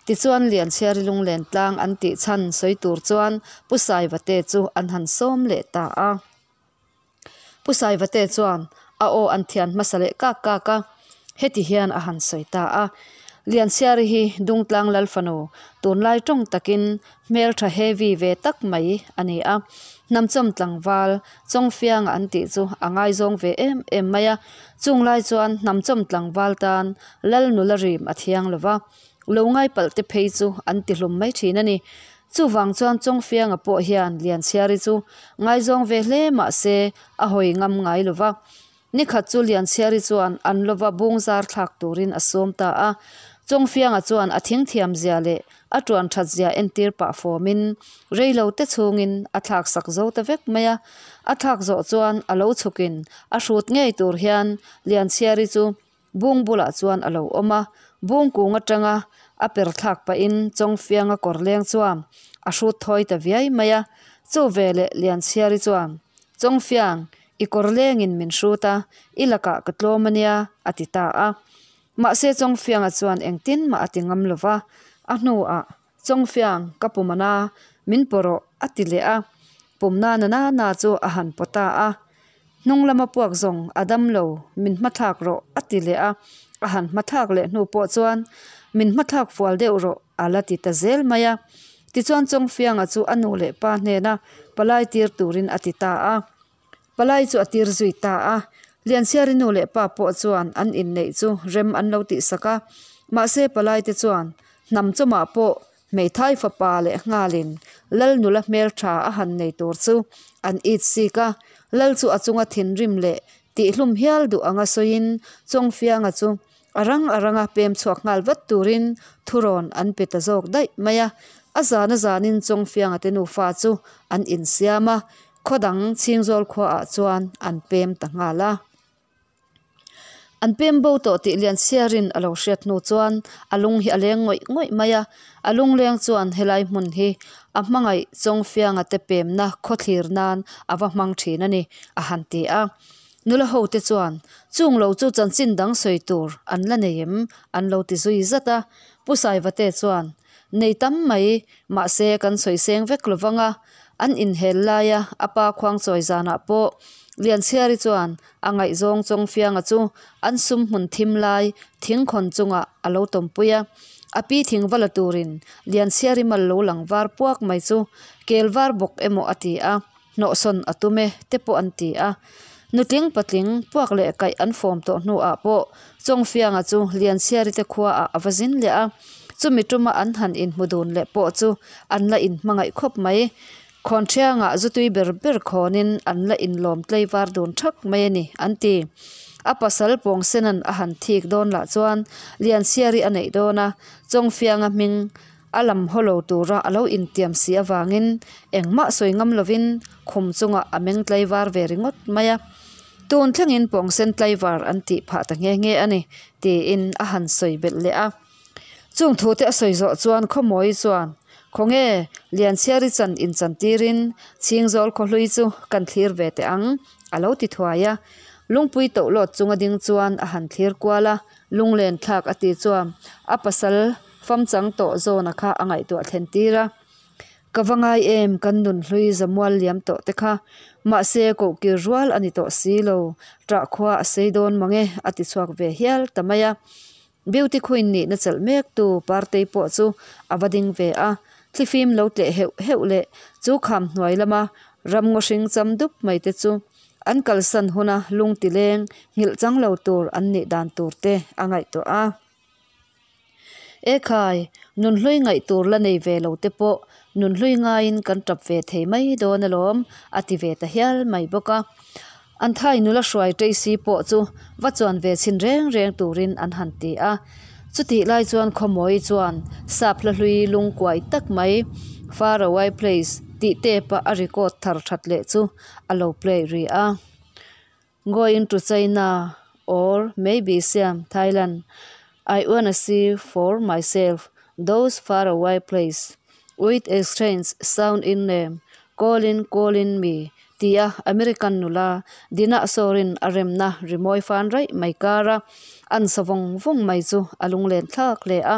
Tichuan Lianchhiari lunglen tlang an tih chhan sawi tur chuan Pu Saivate chu an han sawm leh ta a. Pu Saivate chuan a aw an thian hmasa leh kak kak a, heti hian a han sawi ta a, Lianchhiari hi Dungtlang Lal fanu, tunlai tawng takin hmeltha heavy ve tak mai a ni a, hnamchawm tlangval Chawngfianga an tih chu a ngaizawng ve em em mai a, chung lai chuan hnamchawm tlangval tan Lal nula rim a thiang lo va, lo ngai palh te phei chu an ti hlum mai thin a ni. Chuvang chuan Chawngfianga pawh hian Lianchhiari chu ngaizawng ve hle mah se a hawi ngam ngai lo va. Nikhat chu Lianchhiari chuan an lova bung zar thlak turin a sawm ta a. Chawngfianga chuan a thingthiam zia leh a tuan that zia entir pah fawmin reilo te chhungin a thlak sak zo ta vek mai a. A thlak zawh chuan a lo chhukin a hrut ngei tur hian Lianchhiari chu Bung bulah chuan a lo awm a, bung kung atanga a per thlak pahin Chawngfianga kawr leng chuan a hrut thawi ta viai mai a. Chu veleh Lianchhiari chuan, Chawngfiang, i kawr lengin min hrut a, i lakah ka tlawm a nia, a ti ta a. Mahse Chawngfianga chuan engtin mah a ti ngam lo va, a hnuah, Chawngfiang, ka pum a na, min paw rawh, a ti leh a. Pum na na na na chu a han paw ta a. Hnung lama puak zawng a dam lo, min hmathlak rawh, a ti leh a. A han hmathlak leh hnu pawh chuan, Min hmathlak fual deuh rawh, a la ti ta zel mai a. Tichuan Chawngfianga chu a nu leh pa hnena palai tir turin a ti ta a. Palai chu a tir zui ta a. Lianchhiari nu leh pa pawh chuan an inneih chu rem an lo tihsak a. Mahse palai te chuan hnam chawmah pawh hmeithai fapa leh nghalin Lal nula hmeltha a han nei tur chu an it sik a. Lal chu a chunga thinrim leh tihlum hial duh anga sawiin Chawngfianga chu A rang a ranga pem chhuak nghal vat turin thurawn an pe ta zawk daih mai a. A zan a zanin Chawngfianga te nufa chu an insiam a, khaw dang Chhingzawl khuaah chuan an pem ta nghal a. An pem bo tawh tih Lianchhiarin a lo hriat hnu chuan a lung hi a leng ngawih ngawih mai a. A lungleng chuan helai hmun hi a hmangaih Chawngfianga te pemna khawthlir nan a va hmang thin a ni, a han ti a. Nula ho te chuan, Chung lo chu chanchin dang sawi tur an la nei em? an lo ti zui zat a. Pu Saivate chuan, Nei tam mai, mahse kan sawi seng vek lo vang a. An inhel laia a pa khuangchawi zanah pawh Lianchhiari chuan a ngaihzawng Chawngfianga chu an sum hmun thim lai thingkhawn chungah a lo tawmpui a. A pi thing va la turin Lianchhiari mal lo lang var puak mai chu kel var bawk emaw a ti a. Hnawhsawn a tum e te pawh an ti a. Nutling patling puak leh kaih an fawm tawh hnuah pawh Chawngfianga chu Lianchhiari te khuaah a va zin leh a. Chumi tuma an han inhmu dun leh pawh chu an la inhmangaih khawp mai. Khawnṭhiangah zutui ber ber khawnin an la inlawm tleivar dun ṭhak mai a ni an ti. A pasal Pawngsena'n a han thik dawn lah chuan Lianchhiari a neih dawn a, Chawngfianga hming A lam haw lo tura a lo intiam si avangin engmah sawi ngam lovin khum chungah a meng tlaivar ve ringawt mai a. Tun thlengin pawngsen tlaivar an tih phah ta nghe nghe a ni, tiin a han sawi belh leh a. Chung thute a sawi zawh chuan Khawmawi chuan, Khawnge, Lianchhiari chan inchantirin Chhingzawl khawhlui chu kan thlir ve teh ang, a lo ti thuai a. Lungpui tohlawt chunga ding chuan a han thlir kual a, lunglen thlak a ti chuan a pasal famchang tawh zawna kha a ngaihtuah thlen tir a. Ka va ngai em kan nunhlui zamual liam tawh te kha, mahse kohkir rual a ni tawh si lo, ṭah khua a sei dawn mang e, a ti chhuak ve hial ta mai a. Beauty Queen nihna chelh mek tu Partei pawh chu a va ding ve a, thlifim lo tleh heuh heuh leh chu kham hnuai lama ramngaw hring cham dup mai te chu an kalsan huna lungti leng nghilh chang lo tur an nih dan tur te a ngaihtuah a. Ekhai, nunhlui ngaih tur la nei ve lo te pawh nunhlui ngaiin kan tap ve thei mai dawn alawm, a ti ve ta hial mai bawk a. An thai nula hruai Tracy pawh chu va chuan ve chhin reng reng turin an han ti a. Chutih lai chuan Khawmawi chuan sap hla hlui lungkuai tak mai Far Away Place tih tape a a record thar that leh chu a lo play ri a. Going to China or maybe Siam, Thailand, I wanna see for myself those far away place with a strange sound in name calling calling me tia American nula Dina Sorin a remna rimawi fan raih mai kara an sa vawng vawng mai chu a lunglen thlak hle a,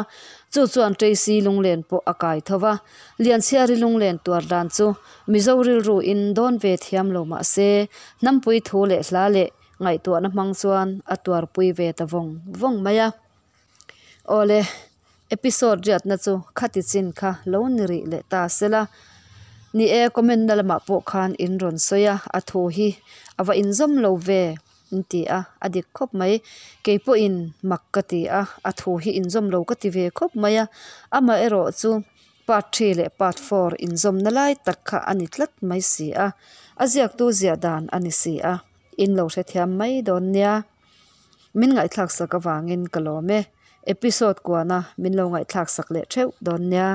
chu chuan Tracy lunglen pawh a kai tho va, Lianchhiari lunglen tuar dan chu Mizo rilru in dawn ve thiam lo mah se, hnampui thu leh hla leh ngaihtuahna hmang chuan a tuarpui ve ta vawng vawng mai a. Awle, episode riatna chu khati chin kha lo ni rih leh ta sela. Ni e, comment na lamah pawh khan in rawn sawi a, a thu hi a va inzawm lo ve in ti a, a dik khawp mai. Kei pawhin mak ka ti a, a thu hi inzawm lo ka ti ve khawp mai a, amaherawh chu Part three leh part four inzawmna lai tak kha a ni tlat mai si a, a ziaktu ziah dan a ni si a, in lo hrethiam mai dawn nia. Min ngaihthlak sak avangin ka lawm e, episode kuana min lo ngaihthlak sak leh theuh dawn nia.